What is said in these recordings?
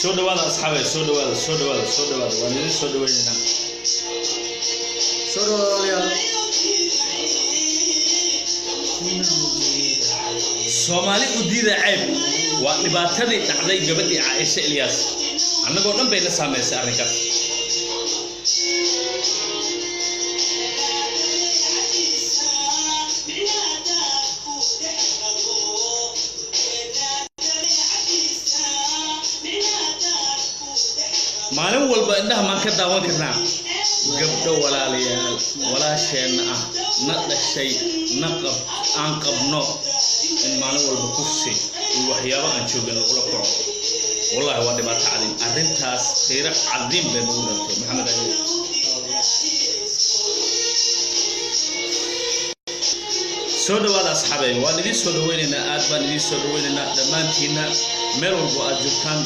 Soo dhawaada asxaabay, soo dhawaada, soo dhawaada, soo dhawaada. Waan idin soo dhawaynaynaa. Soo dhawaada, walaalayaal. Soomaali u diida ceeb waa dhibaatadii dhacday gabadhii Caaisha Ilyaas. Annagoo dhan bay na saamaysay arrinkaas. Maalin walba indhaha maan ka daawan karnaa gabdho walaalayaal, walaasheenna ah, na dhashay, na qab aan qabno, in maalin walba kufsi iyo waxyaabo aan joogin lagula kaco? Wallahi waa dhibaato cadiim arrintaas. Khiiro cadiim bay nagu dhantay, Maxamed Ali. Soo dhawaada asxaabey, waan idiin soo dhawaynaynaa, aad baan idiin soo dhawaynaynaa dhammaantiinna. Meel walbo aad joogtaan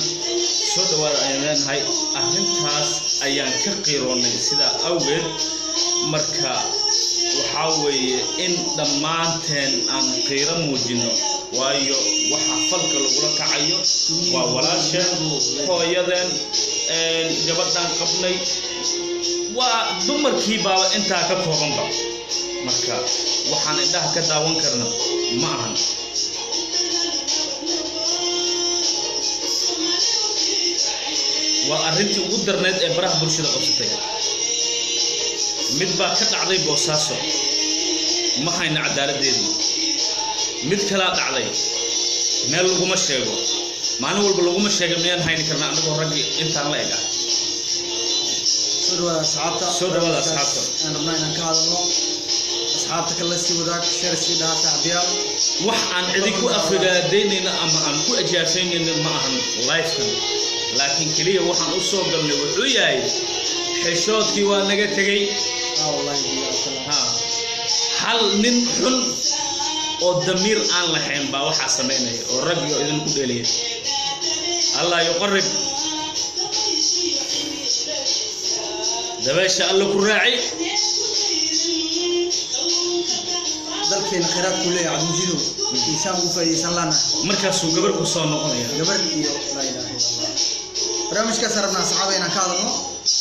soo dhawaada ayaan leenahay. Arrintaas ayaan ka qiiroonnay, sidaa awgeed marka waxaa weeye in dhammaanteen aan qiiro muujino, waayo waxa falka lagula kacayo waa walaasheen, hooyadeen, gabadhaan qabnay, waa dumarkii baaba intaa ka koobanba. Marka waxaan indhaha ka daawan karna ma ahan. Waa arrintii ugu darneyd ee baraha bulshada qabsatay. Mid baa ka dhacday Boosaaso, ma hayna cadaaladdeedii. Mid kalaa dhacday, meel laguma sheego, maalin walba laguma sheega. Miyaan hayni karnaa annagoo raggii intaan la eg ah? Soo dhawaada asxaabta. Soo dhawaada asxaabta. Aan rabnaa inaan ka hadalno, asxaabta kale sii wadaag, share sii dhaha, saaxiibayaal. Wax aan cidi ku afagaadaynayno ama aan ku ajaafaynayno ma ahan lifekan, laakiin keliya waxaan u soo galnay wuxuu yahay xishoodkii waa naga tegey. Ah, wallahi billahi taala. Ha, hal nin xun oo damiir aan lahayn baa waxaa samaynaya oo raggi oo idinku dheelaya. Allah yuqarib dabeesha, Alla ku raaci. Dalkeena khayraadku leeyahay, Cabdimajiidow, insaan ugu faa'iidaysan lana. Markaasuu gabar ku soo noqonaya. Gabar iyo laa ilaaha illa Allah. Barnaamijkaas rabnaa asxaaba inaan ka hadalno,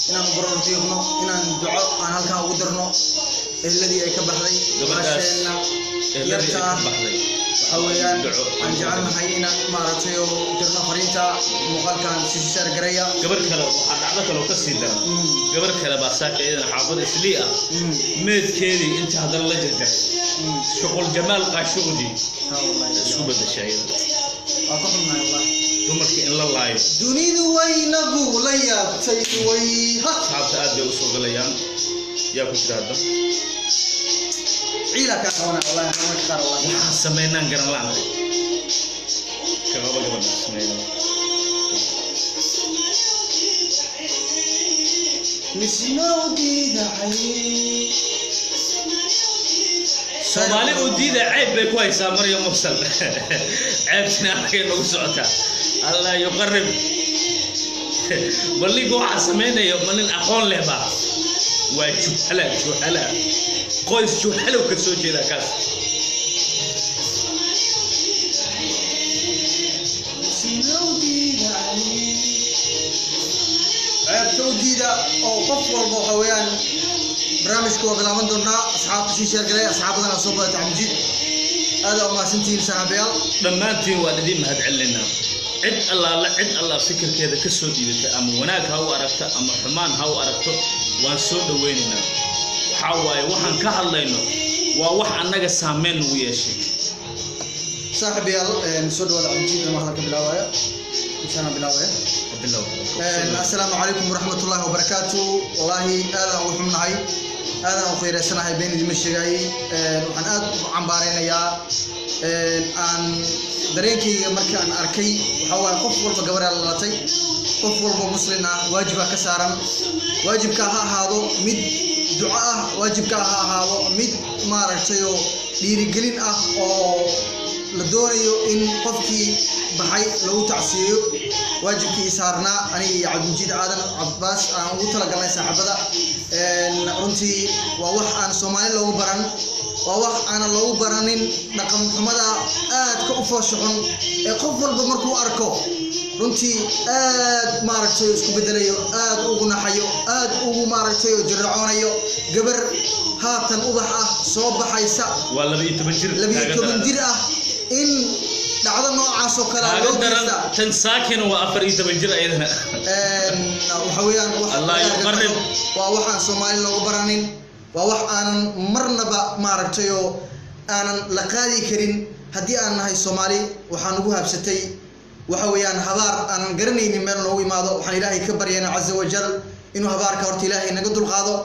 inaan baroor diiqno, inaan duco aan halkan ugu dirno ehladii ay ka baxday gabadhaas, walaasheenna ehladii ay yarta ka ah. baxday. Waxa weeyaan duco aan jecelnahay inaan maaragtay oo dirno fariinta muuqaalkan si share gareeya. Gabar kale waxaa dhacdo kale oo ka sii daran. Gabar kale baa saaka iyadana xaafad Islii ah meedkeedii inta haddana la jarjaray, shuqul Jamaal Qaashuqji Ha, wallahi isku bedeshay iyada. Waa ka xunnahay wallahi. Dumarkii in la laayo. Dunidu waynagu la yaabtay way ha. Asxaabta aad bay usoo galayaan. Yaa ku jira hadda? Ciila kaa qabanaya wallahi marmarka qaar wallahi. Waxaan samaynaan garan la'ahay. Ka qaba gabadha sameeyada. Misna u diidacay. Soomaali u diida ceeb bay ku haysaa Maryam Mursal. Ceebtina anagay nagu socotaa. Allah yuqarib. Bal ninka waxaa samaynayo ma nin aqoon leh baa? Waa juhala, juhala, qoys juhalow ka soo jeedaa kaas. Misna u diidacay. Ceebta u diida oo qof walba waxa weeyaan barnaamijka waa bilaaban doonaa. Asxaabta sii share galay, asxaab badan aa soo badata. Cabdijiid, aad aa umahadsantihiin saaxiibayaal. Dhammaantiin waan idiin mahadcelinaynaa. Cid allaala cid allah fikirkeeda ka soo dhiibatay, ama wanaag ha u aragto ama xumaan ha u aragto, waan soo dhawaynaynaa. Waxaa waaye waxaan ka hadlayno waa wax annaga saameyn nagu yeeshay. Saaxiibayaal, soo dhawaada. Cabdijiid ama hadalka bilaabaya insaana bilaabaya. Bilow. Assalaamu calaykum waraxmatullaahi wabarakaatu. Wallaahi aadaan ugu xunnahay, aadaan u qiireysanahay, been idima sheegayay. Waxaan aad u cambaareynayaa aan dareenkayga markii aan arkay. Waxaa waaye qof walba gabaraa lalatay, qof walba muslin ah waajibaa ka saaran. Waajibka ha ahaado mid duco ah, waajibka ha ahaado mid maaragtay oo dhiirigelin ah oo la doonayo in qofkii baxay lagu tacsiyeeyo. Waajibkii saarnaa aniga iyo Cabdimajiid Aadan Cabaas aan ugu talagalnay saaxiibada. Runtii waa wax aan Soomaali loogu baran, waa wax aanan loogu baranin dhaqan xumada aadka u foosha xun ee qof walba markuu arko runtii aad maaragtay isku bedelayo, aad ugu naxayo, aad ugu maaragtay oo jirracoonayo. Gabar haatan ubax ah soo baxaysa, waa 12 jir, 12 jir ah, in dhacdo noocaas oo kale kaaga loo daran geysta. Tan saakina waa 14 jir ayadana. Waxa weeyaan wax Allah yuqarrib. Waa wax aan Soomaali loogu baranin, waa wax aanan marnaba maaragtay oo aanan la qaadi karin. Haddii aan nahay Soomaali, waxaa nagu habsatay waxa weeyaan habaar aanan garanaynin meel noogu imaado. Waxaan Ilaahay ka baryaynaa caza wajal inuu habaarka horta Ilaahay naga dulqaado,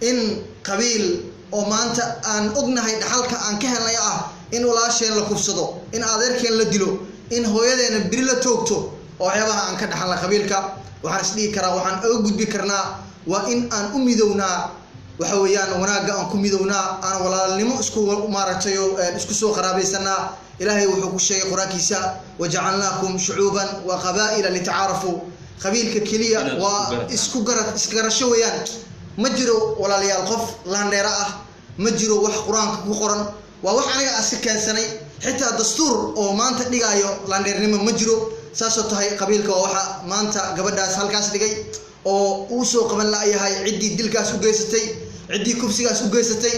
in qabiil oo maanta aan ognahay dhaxalka aan ka helnay ah in walaasheen la kufsado, in adeerkeen la dilo, in hooyadeena beri la toogto, oo waxyaabaha aan ka dhaxalna qabiilka. Waxaan isdhihi karaa waxaan oga gudbi karnaa waa in aan u midownaa, waxa weeyaan wanaagga aan ku midownaa, aan walaalnimo isku maaragtay oo isku soo qaraabaysanaa. Ilaahay wuxuu ku sheegay Qur-aankiisa: "Wajacalnaakum shucuuban wa qabaa'ila litacaarafuu." Qabiilka keliya inaad waa isku garataan. Isku garad isgarasho weeyaan. Ma jiro walaalayaal qof laandheero ah, ma jiro wax Qur-aanka ku qoran, waa wax aniga aan iska keensanay. Xitaa dastuur oo maanta dhigaayo laandheernimo ma jiro. Saasoo tahay qabiilka waa waxa maanta gabadhaas halkaas dhigay oo uu soo qaban la'yahay ciddii dilkaas u geysatay, ciddii kufsigaas u geysatay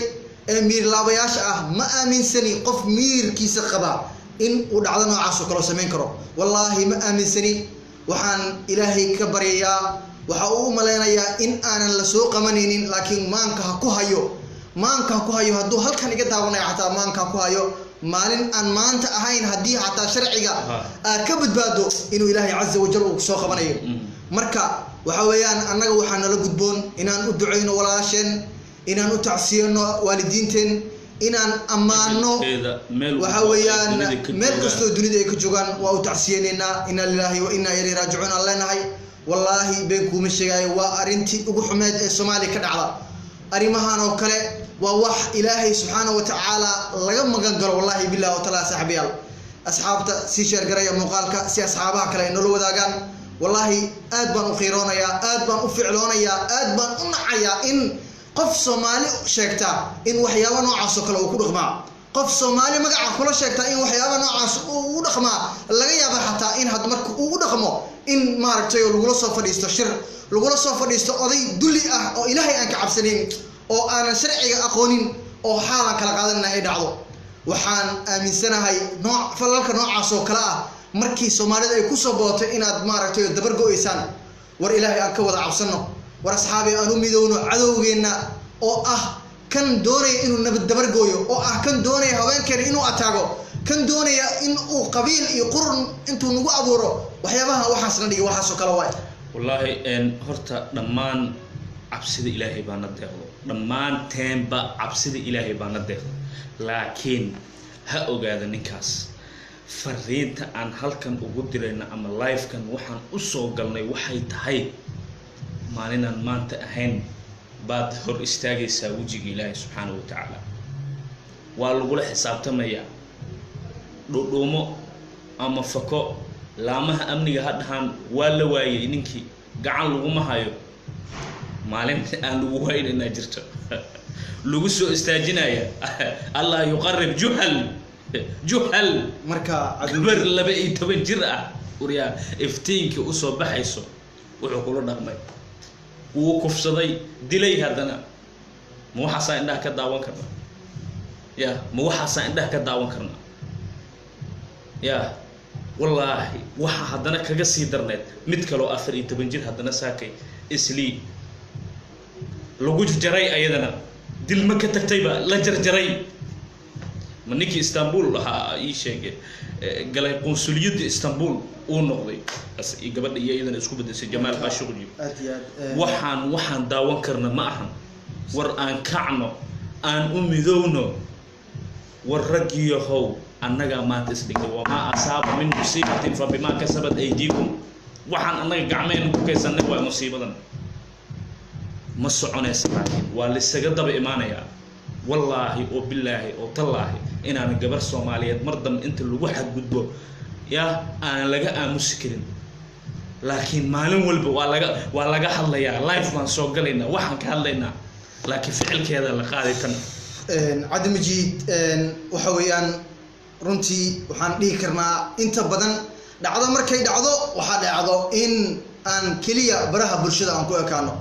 ee miirlaabayaasha ah. Ma aaminsani qof miirkiisa qaba in uu dhacdo noocaas oo kale samayn karo, wallaahi ma aaminsani. Waxaan Ilaahay ka baryayaa, waxa uu u malaynayaa in aanan la soo qabanaynin, laakiin maanka ha ku hayo, maanka ha ku hayo. Hadduu halkan iga daawanayo xataa maanka ha ku hayo, maalin aan maanta ahayn haddii xataa sharciga aad ka badbaado inuu Ilaahay caza wajal uu soo qabanayo. Marka waxa weeyaan annaga waxaa nala gudboon inaan u ducayno walaasheen, inaan u tacsiyano waalidiinteen, inaan ammaano. Ehelkeeda meel waxa walba ay weeyaan dunida ka meel joogaan. Kastoo dunida ay ka joogaan waa u tacsiyeyneynaa. Inna lillahi wa inna ilayhi raajicuun aan leenahay. Wallaahi been kuuma sheegaayo, waa arrintii ugu xumeed ee Soomaaliya ka dhacda. Arrimahan oo kale waa wax Ilaahay subxaana wa tacaala laga magan galo, wallahi billahi wa taala. Saaxiibayaal, asxaabta sii share garaya muuqaalka si asxaabaha kale ay noola wadaagaan. Wallaahi aad baan u qiiroonayaa, aad baan u ficloonayaa, aad baan u nacayaa in qof Soomaali sheegta in waxyaabo noocaas oo kale uu ku dhaqmaa, qof Soomaali magaca kula sheegta in waxyaaba noocaas uu u dhaqmaa. Laga yaaba xataa in had marka uu u dhaqmo in maaragtay oo lagula soo fadhiisto shir, lagula soo fadhiisto oday dulli ah oo Ilaahay aan ka cabsanayn oo aanan sharciga aqoonin oo xaalan kala qaadanina ay dhacdo. Waxaan aaminsanahay nooc falalka noocaas oo kale ah markii Soomaalida ay kusoo bootay inaad maaragtay dabar go-eysaan. War Ilaahay aan ka wada cabsano, war asxaabi aan u midowno cadowgeenna oo ah kan doonaya inuu nabad dabar gooyo, oo ah kan doonaya haweenkeena inuu ataago, kan doonaya in uu qabiil iyo qurun intuu nagu abuuro waxyaabaha waxaasna dhigi, waxaasoo kale waay. Wallaahi horta dhammaan cabsida Ilaahay baa na deeqdo, dhammaanteenba cabsida Ilaahay baa na deeqdo. Laakiin ha ogaada ninkaas fariinta aan halkan ugu dirayna ama livekan waxaan usoo galnay waxay tahay: maalinaan maanta ahayn baad hor istaagaysaa wejiga Ilaahay subxaanahu wa tacaala, waa lagula xisaabtamayaa. Dhudhuumo ama fako, laamaha amniga ha dhahaan waa la waayey ninkii, gacan laguma hayo. Maalinta aan lagu waynaynaa jirto lagu soo istaajinaya. Allah yuqarib juhal juhal. Marka gabar 12 jir ah, waryaa, iftiinkii usoo baxayso wuxuu kula dhaqmay, wuu kufsaday, dilay. Haddana ma waxaasaa indhaha ka daawan karnaa? Ya, ma waxaasaa indhaha ka daawan karnaa? Ya wallaahi, waxa haddana kaga sii darneed mid kaloo 14 jir haddana saakay islii lagu jarjaray, ayadana dilma ka tagtayba la jarjaray. Ma ninkii Istanbul ahaa ii sheegay galay qunsuliyadda Istanbul uu noqday iyo gabadha iyo iyadana isku bedeshay Jamaal Khashoggi. Aad iyo aad. Waxaan daawan karna ma ahan. War aan kacno, aan u midowno. War raggiyahow, annagaa maanta isdhigay. Wamaa asaaba min musiibatin fa bimaa kasabat aydiikum. Waxaan annaga gacmehena ku kaysanay waa musiibadan. Ma soconaysa, laakiin waa laisaga daba imaanayaa. Wallaahi oo bilaahi oo tallaahi inaanan gabar Soomaaliyeed mar dambe inta lagu xadgudbo yaa aanan laga aamusi karin. Laakiin maalin walba waa laga hadlayaa, live baan soo galaynaa, waxaan ka hadlaynaa, laakiin ficilkeeda la qaaday tan. Cabdimajiid, waxa weeyaan runtii waxaan dhihi karnaa inta badan dhacdo markay dhacdo, waxaa dhacdo in aan keliya baraha bulshada aan ku ekaano.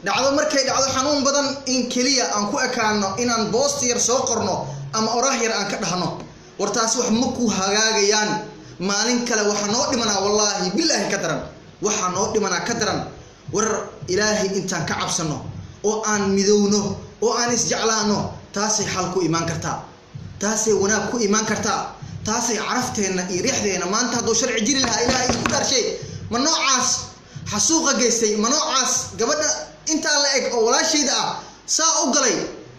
Dhacdo markay dhacdo xanuun badan, in keliya aan ku ekaano inaan post yar soo qorno ama oraah yar aan ka dhahno. War taasi wax ma ku hagaagayaan. Maalin kale waxaa noo dhimanaa, wallaahi bilaahi, ka daran, waxaa noo dhimanaa ka daran. War Ilaahay intaan ka cabsano oo aan midowno oo aan isjeclaano, taasay xal ku imaan kartaa, taasay wanaag ku imaan kartaa, taasay carafteenna iyo riixdeenna. Maanta hadduu sharci jiri lahaa, Ilaahay idinku dhaarshay, ma noocaas xasuuqa geystay, ma noocaas gabadha intaa la eg oo walaashayda ah saa u galay,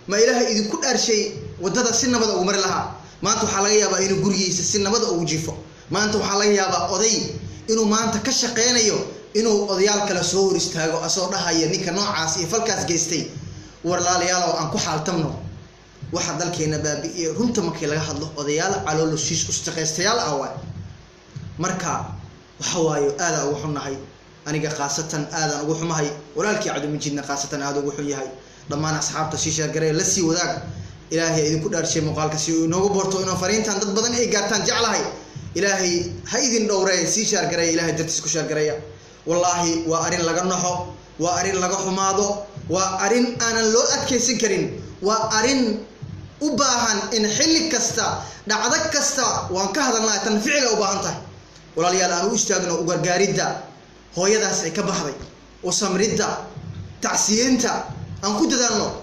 ma Ilaahay idinku dhaarshay waddada si nabada ugu mari lahaa? Maanta waxaa laga yaabaa inuu gurigiisa si nabada ugu jiifo. Maanta waxaa laga yaabaa oday inuu maanta ka shaqeynayo inuu odayaal kale soo hor istaago asoo dhahaya ninka noocaas iyo falkaas geystay. Warlaalayaalow, aan ku xaaltamno waxa dalkeena baabi'iye. Runta markii laga hadlo, odayaal calooloshiis ustaqaystayaal ah waay. Marka waxa waayo, aadaan ugu xunnahay. Aniga khaasatan aadaan ugu xumahay, walaalkii Cabdimajiidna khaasatan aada ugu xun yahay. Dhammaan asxaabta sii share garee, la sii wadaag. Ilaahay idinku dhaarshay muuqaalka si uu inoogu boorto, inuu fariintan dad badan ay gaartaan jeclahay. Ilaahay ha idin dhowree, sii share gareeya, Ilahay dartiis ku share gareeya. Wallaahi waa arrin laga naxo, waa arrin laga xumaado, waa arrin aanan loo adkaysan karin, waa arrin u baahan in xilli kasta, dhacdo kasta waan ka hadalnaa, tan ficila u baahan tahay. Walaalayaal, aan u istaagno u gargaaridda hooyadaas ay ka baxday, u samridda, tacsiyeynta aan ku dadaalno.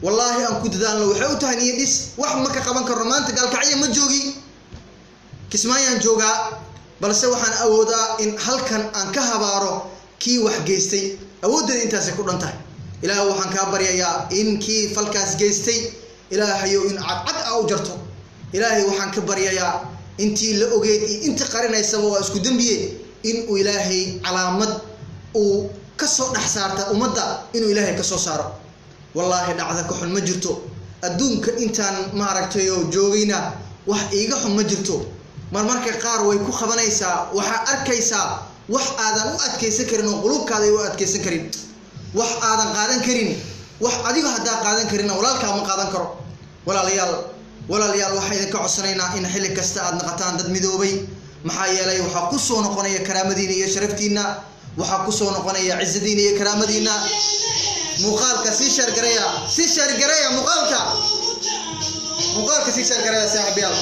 Wallaahi aan ku dadaalno, waxay u tahay niyo dhis. Wax ma ka qaban karno maanta, Gaalkacyo ma joogi, Kismaayaan joogaa, balse waxaan awoodaa in halkan aan ka habaaro kii wax geystay. Awooddeeda intaasay ku dhan tahay. Ilaah waxaan kaa baryayaa in kii falkaas geystay, Ilaahayow, in cadcad a u jarto. Ilaahay waxaan ka baryayaa intii la ogeyd iyo inta qarinaysaba waa isku dembiye, in uu Ilaahay calaamad uu kasoo dhex saarta ummadda, inuu Ilaahay kasoo saaro. Wallaahi dhacda ka xun ma jirto adduunka. Intaan maaragtay oo joogayna wax iiga xun ma jirto. Marmarka qaar way ku qabanaysaa, waxaa arkaysaa wax aadan u adkaysan karin oo qulubkaada ay u adkaysan karin, wax aadan qaadan karin, wax adigo haddaa qaadan karinna walaalkaa ma qaadan karo. Walaalayaal, walaalayaal, waxaa idinka codsanaynaa in xilli kasta aad naqataan dad midoobay. Maxaa yeelay waxaa kusoo noqonaya karaamadiina iyo sharaftiina, waxaa kusoo noqonaya cizadiina iyo karaamadiina. Muuqaalka sii share gareeya, sii share gareeya muuqaalka, muuqaalka sii share gareeya, saaxiibayaal.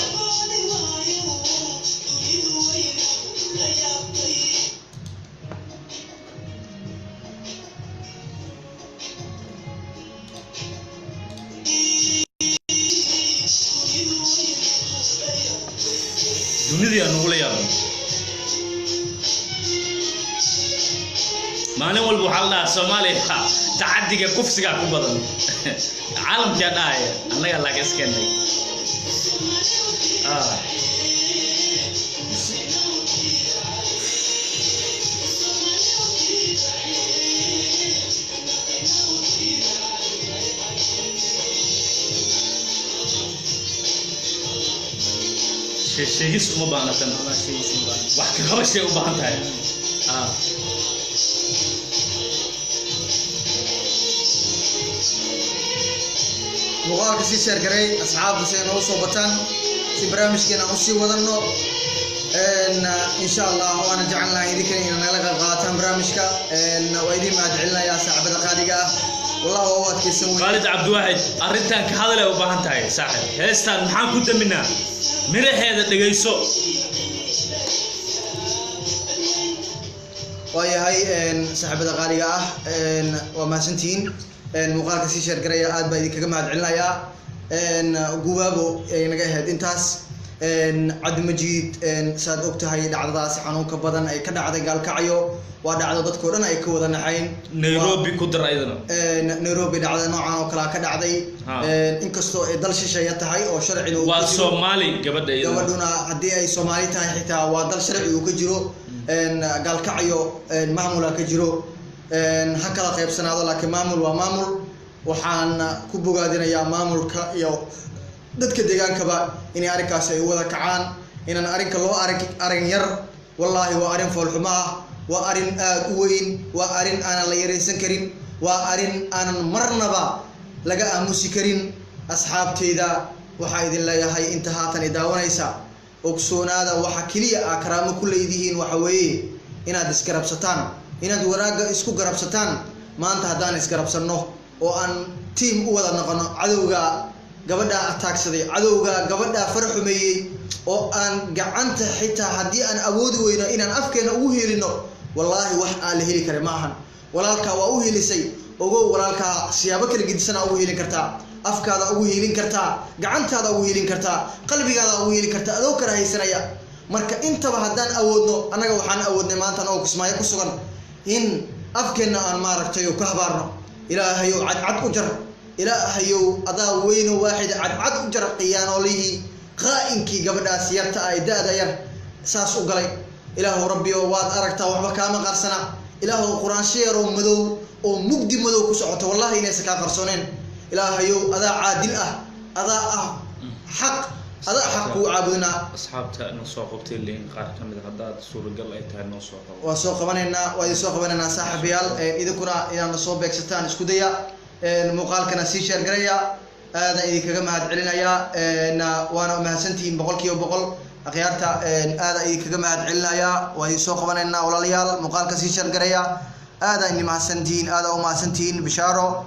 Dunidii aa nagula yaaban. Maalin walba waxaa la dhahaa Soomaaliya tacadiga kufsigaa ku badan, caalamkaa dhahaya, annagaa laaga iskeenay. Ah. Sheegis uma baahna tan, wax ka qabashay u baahan tahay. Ah. Muuqaalka sii share garay, asxaabta, si ay noogu soo bataan, si barnaamijkeena aan usii wadano insha Allah. Waana jecel lahay idinkana inaad nagala qayb qaadataan barnaamijka. Waa idin mahad celinayaa, saaxiibada qaaliga ah. Wallah waa u adkaysan weyn. Khaalid Cabdiwaxid, arrintan ka hadalay u baahan tahay saaxib. Heestaan maxaan ku daminaa? Miraheeda dhegayso. Waayahay, saaxiibada qaaliga ah, waa mahadsantihiin. Muuqaalka sii share garaya, aad baa idinkaga mahad celinayaa. Gubaabo ay naga ahayd intaas. Cabdimajiid, saad og tahay, dhacdadaasi xanuunka badan ay ka dhacday Gaalkacyo waa dhacdo dadkao dhan ay ka wada naxayn. Nairobi ku dar ayadana. Nairobi dhacda noocan oo kalea ka dhacday. Inkastoo ay dal shisheeya tahay oo sharcina uu waa ka jiro. Soomaali gabadha iyadana. Gabadhuna haddii ay Soomaali tahay xitaa waa dal sharci uu ka jiro. Gaalkacyo maamula ka jiro. Ha kala qaybsanaado, laakiin maamul waa maamul. Waxaan ku bogaadinayaa maamulka iyo dadka deegaankaba inay arrinkaasi ay u wada kacaan, inaan arrinka loo arag arrin yar. Wallaahi waa arrin foolxumo ah, waa arrin aada u weyn, waa arrin aanan la yaraysan karin, waa arrin aanan marnaba laga aamusi karin. Asxaabteyda, waxaa idin leeyahay, inta haatan i daawanaysa, ogsoonaada, waxa keliya aa karaamo ku leedihiin waxa weeye inaad isgarabsataan, inaad wanaagga isku garabsataan. Maanta haddaan isgarabsanno oo aan team u wada noqono cadowga gabadhaa ataagsaday, cadowga gabadhaa fara xumeeyey, oo aan gacanta xitaa haddii aan awoodi weyno inaan afkeena ugu helino, wallaahi wax aan la heli kara ma ahan. Walaalkaa waa u helisay, ogow, walaalkaa siyaabo kala gedisanaa ugu helin kartaa: afkaada ugu hiilin kartaa, gacantaada ugu hiilin kartaa, qalbigaada ugu hiilin kartaa, adoo kala haysanaya. Marka intaba haddaan awoodno, annaga waxaan awoodnay maanta anagoo Kismaayo ku sugan in afkeenna aan maaragtay ka habaarno. Ilaahayow cadcad u jar, Ilaahayow adaa weyno waaxid, cadcad u jar khiyaanoolihii, qaa-inkii gabadhaas yarta ay da-da yar saas u galay. Ilaahow Rabbiyo waad aragtaa, waxba kaama qarsana. Ilaahow quraansho yaroo madow oo mugdi madow ku socoto, wallahi inaysan kaa qarsooneen. Ilaahayow adaa caadil ah, adaa ah xaq, adaa xaq kuu caabudnaa. Asxaabta na soo qabtay leeyihin qaar ka mid a, haddaad suuragal ay tahay noo soo qabo. Waa soo qabanaynaa, waa idin soo qabanaynaa saaxiibayaal. Idinkuna inaad soo beegsataan isku daya, muuqaalkana sii share garaya. Aadaan idinkaga mahad celinayaa, waana mahadsantihiin 100%. Akhyaarta, aadaan idinkaga mahad celinayaa. Waa idin soo qabanaynaa walaalayaal, muuqaalka sii share garaya. Aadaan idin mahadsantihiin, aadaan u mahadsantihiin. Bishaaro,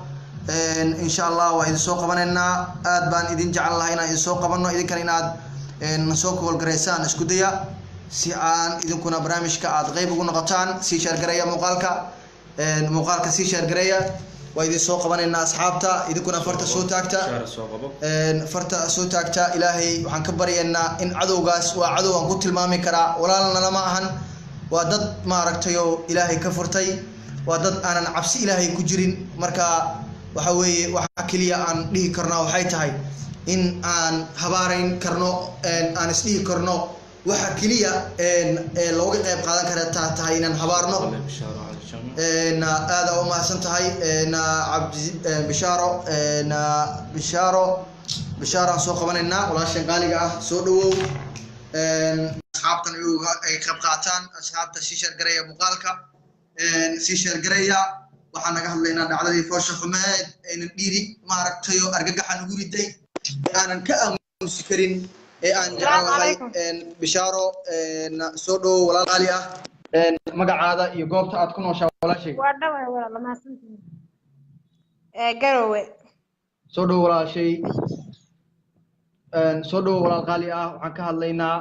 insha Allah waa idin soo qabanaynaa. Aad baan idin jecel lahay inaan idin soo qabano, idinkana inaad soo koolgaraysaan isku daya, si aan idinkuna barnaamijka aad qeyb ugu noqotaan. Sii share gareeya muuqaalka, muuqaalka sii share gareeya. Waa idin soo qabanaynaa asxaabta, idinkuna farta soo taagta. Bishaaro soo qabo. Farta soo taagta. Ilaahay waxaan ka baryaynaa in cadowgaas, waa cadow aan ku tilmaami karaa, walaalna lama ahan, waa dad maaragtay oo Ilaahay ka furtay, waa dad aanan cabsi Ilaahay ku jirin. Marka waxa weeye, waxa keliya aan dhihi karnaa waxay tahay in aan habaarayn karno, aan isdhihi karno waxa keliya ee looga qayb qaadan kara tahay inaan habaarno. Bishaaro Cali Jaamac. Aada u mahadsan tahay Cabdi Bishaaro. Bishaaro, Bishaaraan soo qabanaynaa, walaashan qaaliga ah, soo dhawow. Asxaabtan iyaga ay qayb qaataan. Asxaabta, sii share garaya muuqaalka, sii share garaya. Waxaan naga hadlaynaa dhacdadii foosha xumeed aynan dhiiri maaragtay oo argagaxa nagu riday, aanan ka aamusi karin ee aan jecel lahay. Bishaaro, soo dhawow walaal qaali ah. Magacaada iyo goobta aad ku nooshaa, walaashay? Waa dhawahay walaal, mahadsantihiin. Ee Garowe. Soo dhowo walaashay, soo dhowo walaal qaali ah. Waxaan ka hadlaynaa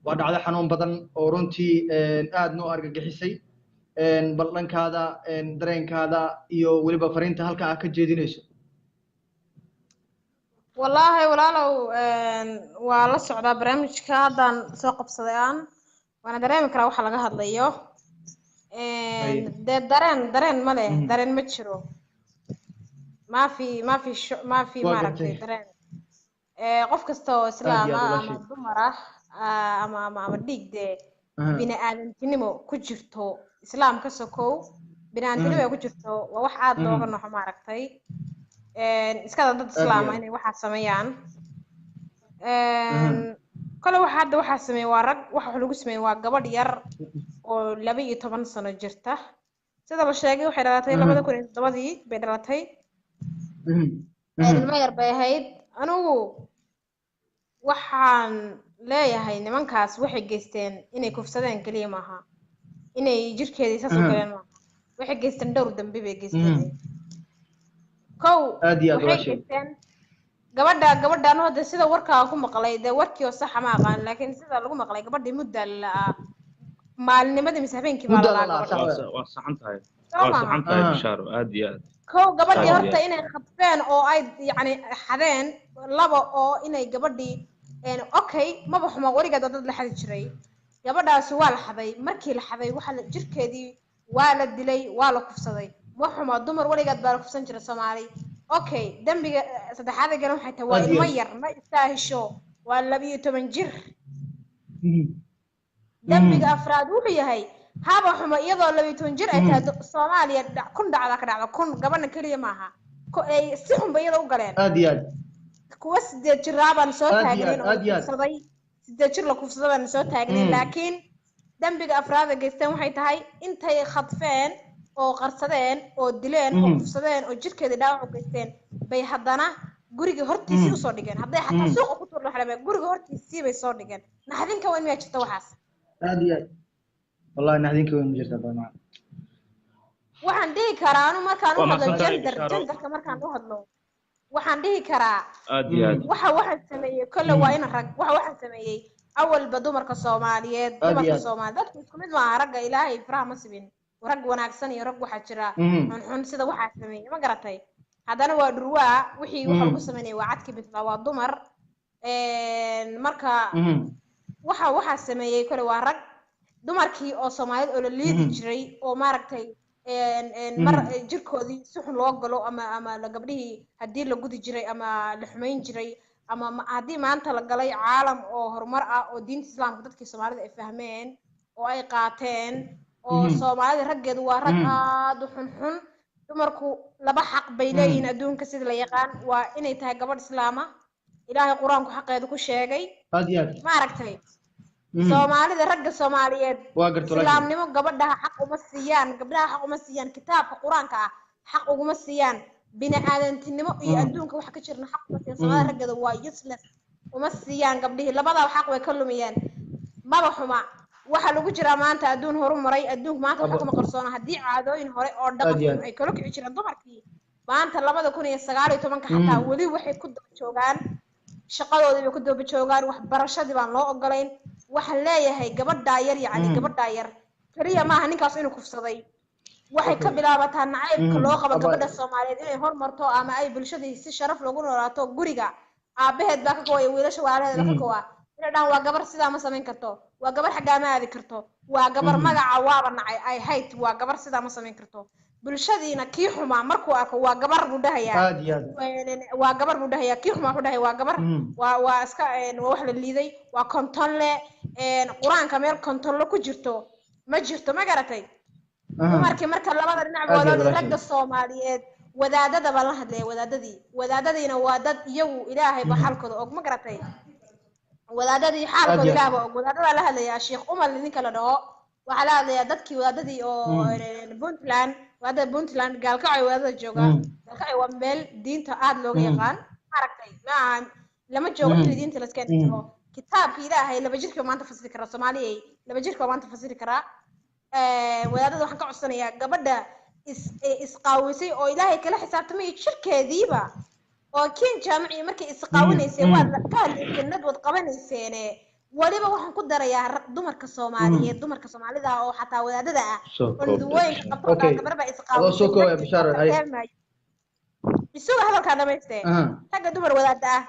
waa dhacdo xanuun badan oo runtii aad noo argagixisay. Bal dhankaada dareenkaada iyo weliba fariinta halka aad ka jeedinayso. Wallaahi walaalow, waa la socdaa barnaamijka, haddaan soo qabsaday aan waana dareemi karaa waxa laga hadlayo. Dee dareen ma leh, dareen ma jiro, maafi maafi maafi. Waa maaragtay gartay. Dareen qof kasta oo islaam Aad iyo aad ah ama walaashay. dumar ah ama dhiig dee bini aadantinimo ku jirto, islaam ka sokow bini aadantinimo ay ku jirto, waa wax aad looga naxo maaragtay. Iskada dad Aad iyo islaam ah aad. inay waxaa sameeyaan. Kole waxa hadda waxaa sameeyey waa rag, waxa wax lagu sameeyey waa gabadh yar oo 12 sano jirta. Sida la sheegay waxay dhalatay 2007-dii bay dhalatay. Ilmo yar bay ahayd. Anigu waxaan leeyahay nimankaas waxay geysteen inay kufsadeen keliya maaha, inay jirkeedii saas u galeen maaha, waxay geysteen dhowr dambi bay geysteen. Kow, Aad iyo aad waxay walaashay. geysteen gabadha anoo de sida warkaa ku maqlay, dee warkii oo saxa ma aqaan, laakiin sida lagu maqlay gabadhii muddaa la la'aa, maalinimadii mise habeenkii baa la Muddaa la la'aa la'aa, gabadha. sax. Waa saxan tahay. Soo Waa maaha? saxan tahay Bishaaro, aad iyo aad. Kow, gabadhii Aad iyo horta aad. inay khadfeen oo ay yacni xadeen. Laba, oo inay gabadhii okay maba xumo, weligeed oo dad la xadi jiray. Gabadhaasi waa la xaday, markii la xaday waxa la jirkeedii waa la dilay, waa la kufsaday. Ma xumo, dumar weligeed baa la kufsan jiray Soomaali. Okay, dembiga saddexaad ee galan waxay tahay waa Aad iyo ilmo aad. yar, ma istaahisho, waa 12 jir. Dembiga afraad wuxuu yahay Haba xumo iyadoo 12 jir ay tahay Soomaaliya kun dhacda ka dhacda, kun gabadha keliya maaha. Ay si xun bay iyada u galeen. Aad iyo aad. Kuwa 8 jiraa baan soo Aad iyo taagnayn aad, oo aad iyo aad. kufsaday, 8 jir la kufsaday baan soo taagnayn. Laakiin dambiga afraad ay geysteen waxay tahay intay khadfeen oo qarsadeen oo dileen oo kufsadeen oo jirkeedii dhaawac u geysteen bay haddana guriga hortiisii usoo dhigeen. Hadday xataa suuqa ku tuur laxdhameen, guriga hortiisii bay soo dhigeen. Naxdinka weyn miyaa jirta waxaas? Aad iyo aad, wallahi naxdinka weyn ma jirta baa. Waxaan dhihi karaa anu markaan u Waa hadlo mahadsantahay, gender Bishaaro. Genderka markaan u hadlo waxaan dhihi karaa Aad iyo aad. Waxa waxaan sameeyey kolle waa in rag, waxa waxaan sameeyey awalba dumarka Soomaaliyeed. Aad iyo Dumarka aad. Soomaaliyeed dadku isku mid maaha. Ragga Ilaahay faraha ma sibin, rag wanaagsan iyo rag waxaa jira xunxun. Sida waxaa sameeyey ma garatay, haddana waa dhurwaa wixii waxa lagu sameynaya waa cadkii bislaa, waa dumar. Marka waxa waxaa sameeyey kole waa rag. Dumarkii oo Soomaaliyeed oo la liidi jiray oo maaragtay mar jirkoodii si xun loo galo ama la gabdhihii haddii la gudi jiray ama la xumayn jiray ama haddii maanta la galay caalam oo horumar ah oo diinta islaamka dadkii Soomaalida ay fahmeen oo ay qaateen oo Soomaalida raggeedu waa rag aad u xunxun. Dumarku laba xaq bay leeyihiin adduunka sida la yaqaan, waa inay tahay gabadh islaama, Ilaahay qur-aanku xaqeeda ku sheegay. Aad iyo aad. Ma aragtay Soomaalida, ragga Soomaaliyeed Waa garta walaashay. islaamnimo gabadhaha xaq uma siiyaan, gabdhaha xaq uma siiyaan, kitaabka qur-aanka ah xaq uguma siiyaan, bini aadantinimo iyo adduunka waxa ka jirna xaq uma siiyaan. Soomaalida raggeeda waa useless, uma siiyaan gabdhihii, labadaba xaq way ka lumiyeen. Maba xuma, waxaa lagu jiraa maanta adduun horumaray, adduunku maanta waxa kama qarsoona. Haddii caadooyin hore oo dhaqan Aad iyo xun aad. ay kala kici jireen dumarkii, maanta 2019-ka xataa weli waxay ku daba joogaan shaqadoodii bay ku daba joogaan, waxbarashadii baan loo ogolayn. Waxaan leeyahay gabadhaa yar, yacni gabadhaa yar keliya maaha ninkaas inuu kufsaday, waxay ka bilaabataa nacaybka loo qabo gabadha Soomaaliyeed inay hormarto ama ay bulshadii si sharaf loogu noolaato. Guriga aabaheed baa ka kowaya, wiilasha walaalaheed baa ka kowaa inay dhahaan waa gabar, sidaa ma samayn karto, waa gabar, xaggaa ma aadi karto, waa gabar, magaca waaba nacay, I hate, waa gabar, sidaa ma samayn karto. Bulshadiina kii xumaa markuu arko waa gabar buu dhahayaa. Aad iyo aad. Waa gabar buu dhahayaa, kii xumaa wuxuu dhahayaa waa gabar, waa iska waa wax la liiday, waa kontonle. Qur-aanka meel kontonle ku jirto ma jirto, ma garatay? Dumarkii marka labada dhinac Aad iyo waa loo aad walaashay. Ragga Soomaaliyeed wadaadada baan la hadlaya, wadaadadii, wadaadadiina waa dad iyagu Ilaahay ba xaalkooda og, ma garatay? Wadaadadii xaalkooda Aad iyo aad. Ilaah ba og. Wadaadadaa la hadlayaa, Sheekh Umar ninka la dhaho waxaa la hadlayaa, dadkii wadaadadii oo Puntland, wadaadada Puntland Gaalkacyo, wadaadada jooga Gaalkacyo waa meel diinta aad looga yaqaan, maaragtay? Ma aha lama joogo xilli diinta la iska jiro. Kitaabka Ilaahay laba jirka maanta fasiri karaa, Soomaaliyay laba jirka maanta fasiri karaa. Wadaadada waxaan ka codsanayaa gabadha is isqaawisay oo Ilaahay kala xisaabtamay jirkeediiba oo kiin jaamaciyo markay isqaawinaysay waad ka hadlayseen, nad wad qabanayseene. Weliba waxaan ku darayaa dumarka Soomaaliyeed, dumarka Soomaalida ah oo xataa wadaadada ah Soo oo koob. nadwooyinka qabto Okay. gabar baa Adoo soo isqaawisay koobaya, Bishaaro, haye. Isuga hadalkaa dhamaystee. Ragga dumar wadaada ah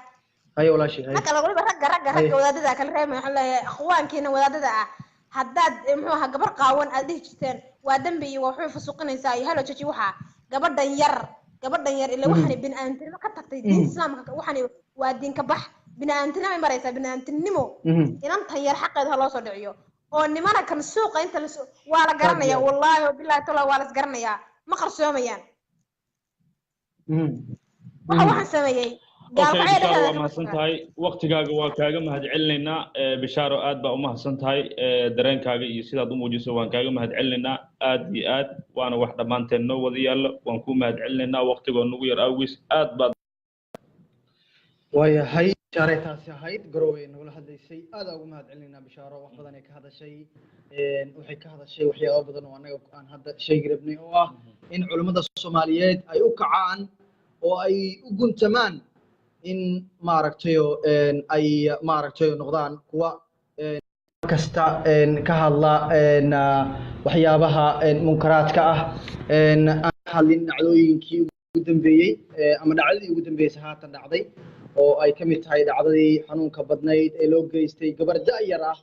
Haye walaashay, haye. Ragga weliba ragga Haye. ragga wadaadada ah kala reemay. Waxaan leeyahay akhwaankiina wadaadada ah, haddaad muxuu ahaa gabar qaawan aad dhihi jirteen waa dembi iyo waa wuxuu fasuqinaysaa iyo halo jaji, waxaa gabadhan yar, gabadhan yar ila waxaanay bini'aadantinimo ka tagtay diinta islaamka, waxaanay waa diin ka bax, bini'aadantinimo ay maraysaa, bini'aadantinimo. Inantan yar xaqeeda ha loo soo dhiciyo oo nimana kan suuqa inta la waa la garanayaa, wallaahi oo bilaahi tala waa la isgaranayaa, ma qarsoomayaan. Waxa waxaan sameeyey Okay, gaalkacyo Bishaaro, dhexdeeda waa ka mahadsan joogaan. tahay, waqtigaaga waa kaaga mahadcelinaynaa. Bishaaro, aad baa u mahadsan tahay. Dareenkaaga iyo sidaad u muujisay waan kaaga mahadcelinaynaa aad iyo aad, waana wax dhammaanteen noo wada yaalla. Waan kuu mahadcelinaynaa waqtigoo nagu yar awgiis, aad baad Waayahay, Bishaare taasi ahayd Garowe nagula hadlaysay. Aad ugu mahad celinaynaa Bishaaro, wax badan ay ka hadashay. Waxay ka hadashay waxyaabo badan oo annaga aan hadda sheegi rabnay oo ah in culimmada Soomaaliyeed ay u kacaan oo ay u guntamaan in maaragtayo ay maaragtayo noqdaan kuwa kasta ka hadla waxyaabaha munkaraadka ah, aan ka hadlin dhacdooyinkii ugu dambeeyey ama dhacdadii ugu dambeysay haatan dhacday oo ay ka mid tahay dhacdadii xanuunka badnayd ee loo geystay gabar da'yar ah.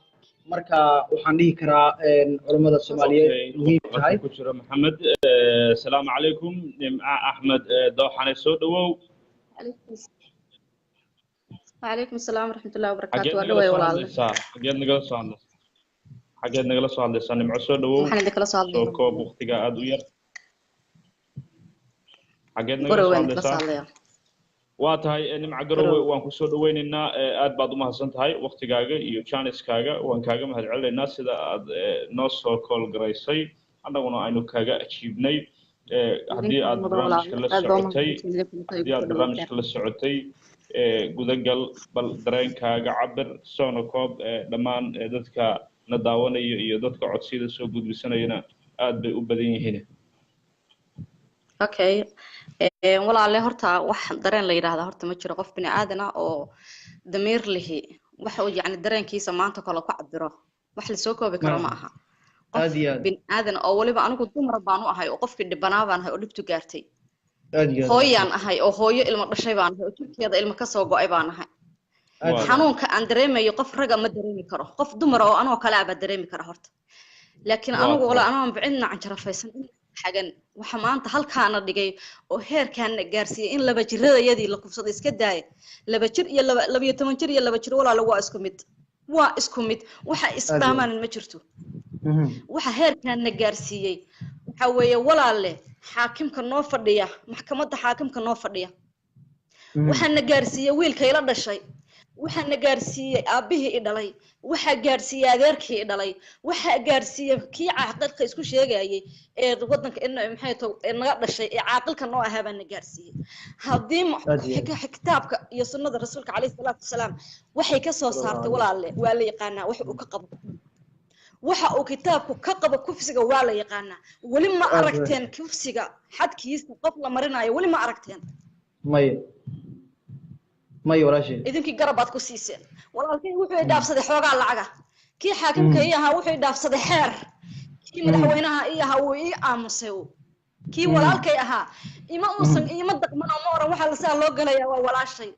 Marka waxaan dhihi karaa culummada Soomaaliyeed Okay, muhiim tahay. ku jira Maxamed. Asalaamu calaykum, Nimca Axmed Dooxane, soo dhawow. وعليكم السلام ورحمة الله وبركاته. Xageed waa nagala dhaway soo walaal. hadlaysaa? Xageed nagala soo hadlaysaa? Xageed nagala soo hadlaysaa Nimco? Soo dhawow. Waxaan idin kala soo Soo hadlayaa koob, waqtiga aada u yar. Xageed nagala soo Garowe aan kala soo hadlaysaa? hadlayaa. Waa tahay Nimco Garowe, Garowe. waan kusoo dhaweynaynaa. Aad baad u mahadsan tahay waqtigaaga iyo janiskaaga, waan kaaga mahadcelinaynaa sida aad noo soo kool garaysay, annaguna aynu kaaga ajiibnay. Haddii Idinkaa aad mudan barnaamijka walaal, la aad baa socotay, umahadsantihiin idinkuna haddii igu aad soo dhawaadeen. barnaamijka la socotay, gudagal, bal dareenkaaga cabir, soona koob. Dhammaan dadka na daawanaya iyo dadka codsiyada soo gudbisanayana aad bay u badan yihiin. Okay, walaale, horta wax dareen la yidhaahdaa horta ma jiro. Qof bini aadan ah oo damiir lihi waxa uu yacni dareenkiisa maanta kale ku cabiro wax lasoo koobi karo ma aha. Qof Aad iyo aad. bini aadan oo weliba anigu dumar baan u ahay oo qofkii dhibanaa baan ahay oo dhibtu gaartay. Aad iyo aad. Hooyaan ahay oo hooyo ilmo dhashay baan ahay oo jirkeeda ilmo kasoo go'ay baan ahay. Aad iyo aad. Xanuunka aan dareemayo qof raga ma dareemi karo, qof dumar oo anoo kale ah baa dareemi kara horta. Laakiin Waa anigu wala tahay. anoo cidna canjarafaysan xagan, waxa maanta halkaana dhigay oo heerkaana gaarsiiyey in 2 jiradayadii la kufsaday iska daaya, 2 jir iyo 12 jir iyo 2 jir walaalo waa isku mid, waa isku mid, waxa Aad iyo aad. isdhaamaanan ma jirto. Waxa heerkaana gaarsiiyey waxa weeye walaalle xaakimka noo fadhiya maxkamadda, xaakimka noo fadhiya. Waxaana gaarsiiyey wiilka ila dhashay, waxaana gaarsiiyey aabbihii i dhalay, waxaa gaarsiiyey adeerkii i dhalay, waxaa gaarsiiyey kii caaqilka isku sheegayay ee wadanka in maxay tahay ee naga dhashay ee caaqilka noo ahaa baa na gaarsiiyey. Haddii Aad iyo aad. kitaabka iyo sunnada rasuulka calayhi salaatu wasalaam waxay ka soo Sallallahu saartay alayhi. walaalle waa la yaqaanaa waxa uu ka qabo, waxa uu kitaabku ka qabo kufsiga waa la yaqaanaa. Weli ma Aad iyo aad. aragteen kufsiga xadkiisa qof la marinayo? Weli ma aragteen? Maya, maya walaashay. Idinkii garab baad ku siiseen. Walaalkay wuxuu i dhaafsaday xoogaa lacaga, kii xaakimka ii ahaa wuxuu i dhaafsaday xeer, kii madaxweynaha ii ahaa wuu ii aamusay, kii walaalkay ahaa ima uusan ima daqman oo ma oran waxaa lasaa loo galayaa waa walaashay,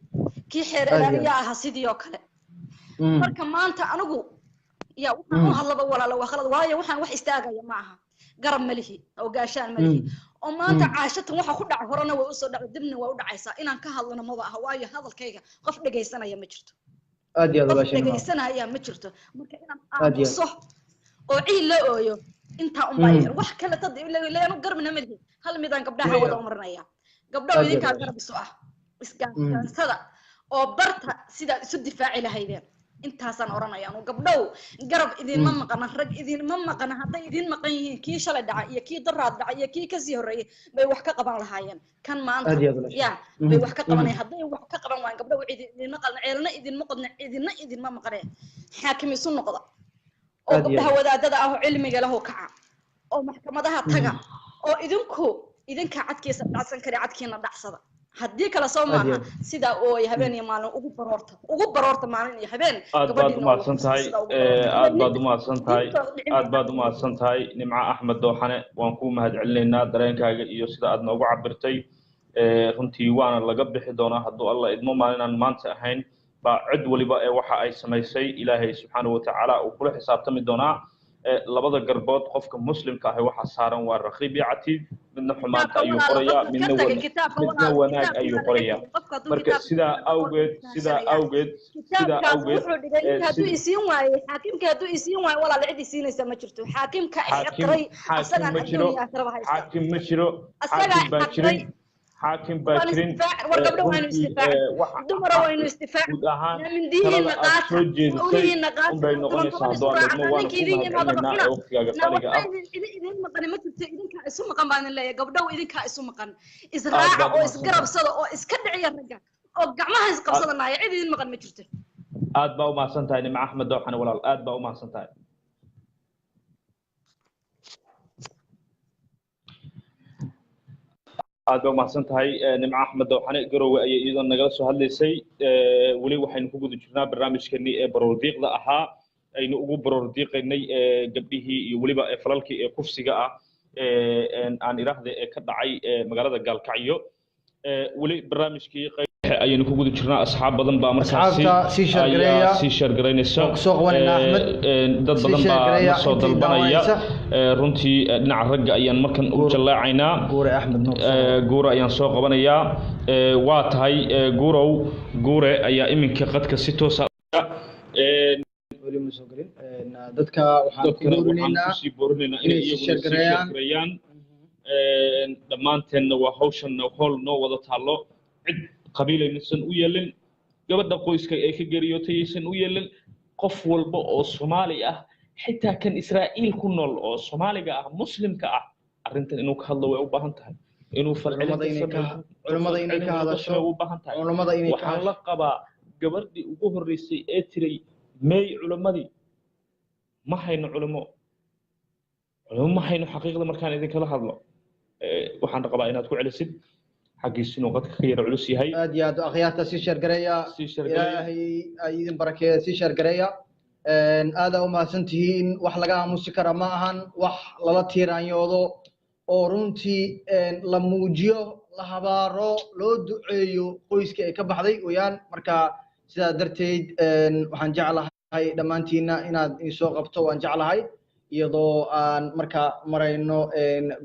kii xeer Aad iyo aad. ilaaliya ahaa sidii oo kale. Marka maanta anigu yaa waxaan u hadlaba walaalo waa khalad, waayo waxaan wax istaagaya ma aha, garab ma lihi oo gaashaan ma lihi oo maanta caashatan waxa ku dhacay horena way usoo dhacday, dibna way u dhacaysaa. Inaan ka hadlana maba aha, waayo hadalkayga qof dhegaysanaya ma jirto. Aad iyo aad Qof walaashay. dhegaysanaya ma jirto. Marka inaan Aad iyo aad. aamuso oo ciil la ooyo intaa unbaa yar, wax kale tad anu garbina ma lihi. Hal midaan gabdhaha Maya. wada umarinaya, gabdhaha Aad iyo aad idinkaa walaashay. garab isu ah, isgaansada oo barta sidaad isu difaaci lahaydeen. Intaasaan oranaya anu. Gabdhow, garab idinma maqana, rag idinma maqana. Hadday idin maqan yihiin, kii shalay dhacay iyo kii daraad dhacay iyo kii kasii horreeyey bay wax ka qaban lahaayeen. Kan maanta Aad iyo aad walaashay. ya bay wax ka qabanayaan. Hadday wax ka qaban waayeen, gabdhow, cid idinma qalna, ceelna idinma qodna, cidina idinma maqanee xaakim isu noqda oo Aad iyo gabdhaha aad. wadaadada ah oo cilmiga leh oo kaca oo maxkamadaha taga oo idinku idinkaa cadkiisa dhacsan kara, cadkiina dhacsada. Haddii kale soo Aad iyo maaha aad. sidaa ooy habeen iyo maalin ugu baroorta, ugu baroorta maalin iyo habeen Aad baad gabadhiina u mahadsan tahay. sidaa ugu baroorta. Aad baad u mahadsan tahay. Diintooda dhicin. Aad baad u mahadsan tahay Nimco Axmed Dooxane, waan kuu mahadcelinaynaa dareenkaaga iyo sida aad noogu cabirtay. Runtii waana laga bixi doonaa hadduu Alla idmo. Maalinaan maanta ahayn baa cid waliba ee waxa ay samaysay Ilaahay subxaanahu watacaala uu kula xisaabtami doonaa. Labada garbood qofka muslimka ahi waxa saaran waa raqiib iyo catiid, midna xumaanta ayuu qorayaa, midna wanaag ayuu qorayaa. Marka sidaa awgeed, sidaa awgeed, sidaa kitaabkaas awgeed wuxuu dhigay ninka hadduu isiin waayey, xaakimka hadduu isiin waayo, walaal cid isiinaysa ma jirto. Xaakimka xaakim xiqiray xaakim asagaan ma jiro. adduun iyo aakhiraba haysta. Xaakim ma jiro. Asagaa Xaakim baan xaqiray. jirin, xaakim baa Waan jirin. isdifaac war gabdho, waynu Runtii isdifaaci, waxa dumara waynu isdifaaci. Guud ahaan Mindihiina talada aad qaata, soo jeedisay ulihiina qaata, unbay toban noqonaysaa toban hadduu isku Alla raaca. idmo, waana Ninka kuu idin yimaadaba mahadcelinaynaa cuna ee waqtigaaga na qaaliga waxba ah. idin maqani ma jirto, idinkaa isu maqan baan idin leeyahay. Gabdhow, idinkaa isu maqan, Aad israaca baad oo u mahadsan tahay. isgarabsada oo iska dhiciya ragga oo gacmaha isqabsadanaya, cid idin maqan ma jirto. Aad baa u mahadsan tahay Nimco Axmed Dooxane, walaal, aad baa u mahadsan tahay. Aad baa u mahadsan tahay Nimco Axmed Dooxane, Garowe ayay iyadoo nagala soo hadlaysay. Weli waxaynu ku guda jirnaa barnaamijkeenii ee baroordiiqda ahaa, aynu ugu baroordiiqaynay gabdhihii iyo weliba falalkii ee kufsiga ah aan iraahda ee ka dhacay magaalada Gaalkacyo. Weli barnaamijkii qayb ayaynu ku guda jirnaa. Asxaab badan baa markaasi Asxaabta sii share gareeya. ayaa sii share garaynaysa. Waan kusoo qabanaynaa Axmed. Dad Sii badan share baa gareeya na soo intii dalbanaya. daawanaysa. Runtii dhinaca ragga ayaan markan u jallaacaynaa. Guure Axmed Nuur. Guure ayaan soo qabanayaa. Waa tahay Guurow, Guure ayaa iminka qadka si toosa Weli ma soo gelin. Dadka waxaan ku Dadkana waxaan boorinaynaa kusii boorinaynaa inay inay sii iyaguna sii sheergareeyaan. Sheergareeyaan. Dhammaanteenna waa hawshanna howl noo wada taallo. Cid qabiilaynasan u yeelin, gabadha qoyska ay ka geeriyootay aysan u yeelin. Qof walba oo Soomaali ah, xitaa kan Israa'iil ku nool oo Soomaaliga ah, muslimka ah, arrintan inuu ka hadlo way u baahan tahay, inuu falcelin Culimada ka inay ka sameeyo, culimada inay falcelin ka inuu ka hadasho, sameeyo way u baahan tahay. Culimada inay ka Waxaan la qabaa gabadhii ugu horreysay ee tiray meey culimmadii. Ma hayno culimo, culimo ma hayno. Xaqiiqda markaan idinkala hadlo, waxaan qabaa inaad ku celisid xaggiis inuu qadka ka yara culus yahay. Aad iyo aad, akhyaarta sii sheergareeya. Sii sheergareeya. Ilaahay ay idin barakeeya, sii sheergareeya. Aad aa u mahadsan tihiin. Wax laga aamusi kara ma ahan, wax lala tiiraanyoodo oo runtii la muujiyo, la habaaro, loo duceeyo qoyskii ay ka baxday weeyaan. Marka sidaa darteed waxaan jeclahay dhammaantiina inaad isoo qabto, waan jeclahay, iyadoo aan marka marayno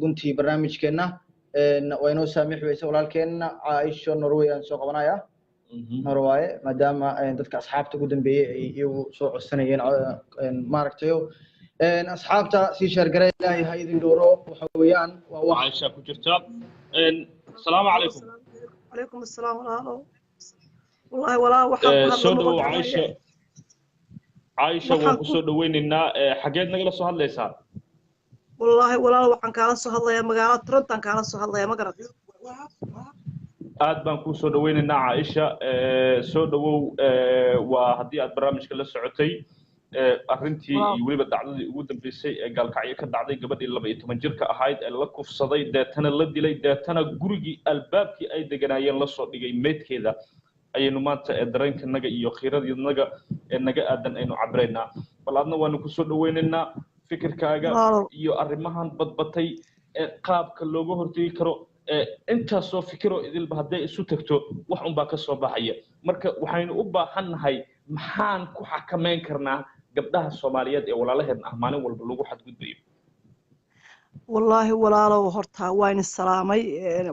guntii barnaamijkeenna. Waa inoo saamix weyse walaalkeenna Caaisho Norway aan soo qabanaya Norway, maadaama dadka asxaabta ugu dambeeyey ay iyagu soo codsanayeen. Maaragtayo, asxaabta sii sheergaray, Ilaahay ha idin dhowro. Waxa weeyaan waa wax Caaisha ku jirta. Asalaamu calaykum. Calaykum asalaam walaalo. Wallahi walaa waxaan ku hadlo Soo ma dhawow garanayo. Caaisha. Caaisha, Waxaan waan ku kusoo dhaweynaynaa. Xageed nagala soo hadlaysaa? Wallaahi walaalo, waxaan kaala soo hadlayaa magaalada Toronto kaala soo hadlayaa, ma garat? Aad baan kuu soo dhaweynaynaa Caaisha. Soo dhawow. Waa haddii aad barnaamijka la socotay, arrintii iyo weliba dhacdadii ugu dambeysay ee Gaalkacyo ka dhacday, gabadhii 12 jirka ahayd ee la kufsaday, deetana la dilay, deetana gurigii albaabkii ay deganaayeen lasoo dhigay meydkeeda, ayaynu maanta ee dareenkanaga iyo khiiradinaga ee naga aadan aynu cabiraynaa. Bal adna waanu kusoo dhaweynaynaa, fikirkaaga Walaalo iyo arrimahan badbatay ee qaabka looga hortegi karo. Intaasoo fikiroo idilba hadday isu tagto, wax unbaa ka soo baxaya. Marka waxaynu u baahan nahay, maxaan ku xakameyn karnaa gabdhaha Soomaaliyeed ee walaalaheen ah maalin walba lagu xadgudbayo? Wallaahi walaalow, horta waa idin salaamay.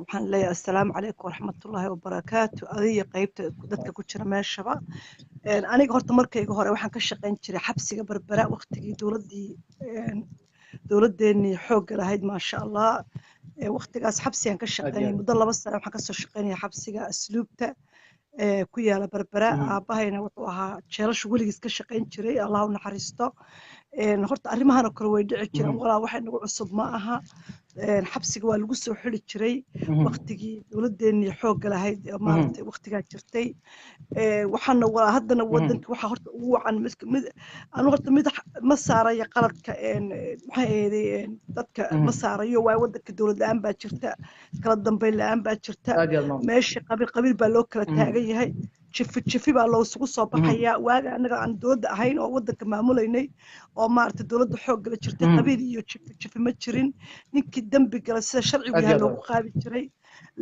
Waxaan leeyahay assalaamu calaykum waraxmatullaahi wabarakaatu, adiga qaybta dadka ku jira meeshaba. Aniga horta markayga hore waxaan ka shaqayn jiray xabsiga Berbera waqtigii dowladdii dowladdeenii xoogga lahayd, maasha Allah. Waqtigaas xabsigaan ka Aad iyo shaqaynayay aad. muddo 2 sano. Waxaan kasoo shaqaynayay xabsiga asluubta ee ku yaala Berbera. Aabahayna wuxuu ahaa jeelashu weligiis ka shaqayn jiray, Allah u naxariisto. Horta arrimahan oo kale way dhici jireen walaa, wax inagu cusub ma aha. Xabsiga waa lagu soo xili jiray waqtigii dowladdeenii xoogga lahayd ee maaragtay waqtigaa jirtay. Waxaana waa haddana wadanka waxaa horta ugu wacan mid anu horta mid ma saarayo qaladka. Maxay ahaydey, dadka ma saarayo, waayo wadanka dowlad la-aan baa jirta, kala dambeyn la-aan baa jirta. Aad iyo aad maam. Meesha qabiil qabiil baa loo kala taagan yahay, jifi jifi baa loo isugu soo baxayaa. Waaga annaga aan dowladda ahayn oo wadanka maamulaynay oo maaragtay dowladda xoog la jirtay, qabiil iyo jifi jifi ma jirin. Ninkii dembi gala sida sharcigu Aad iyo yahay aad loogu qaadi jiray.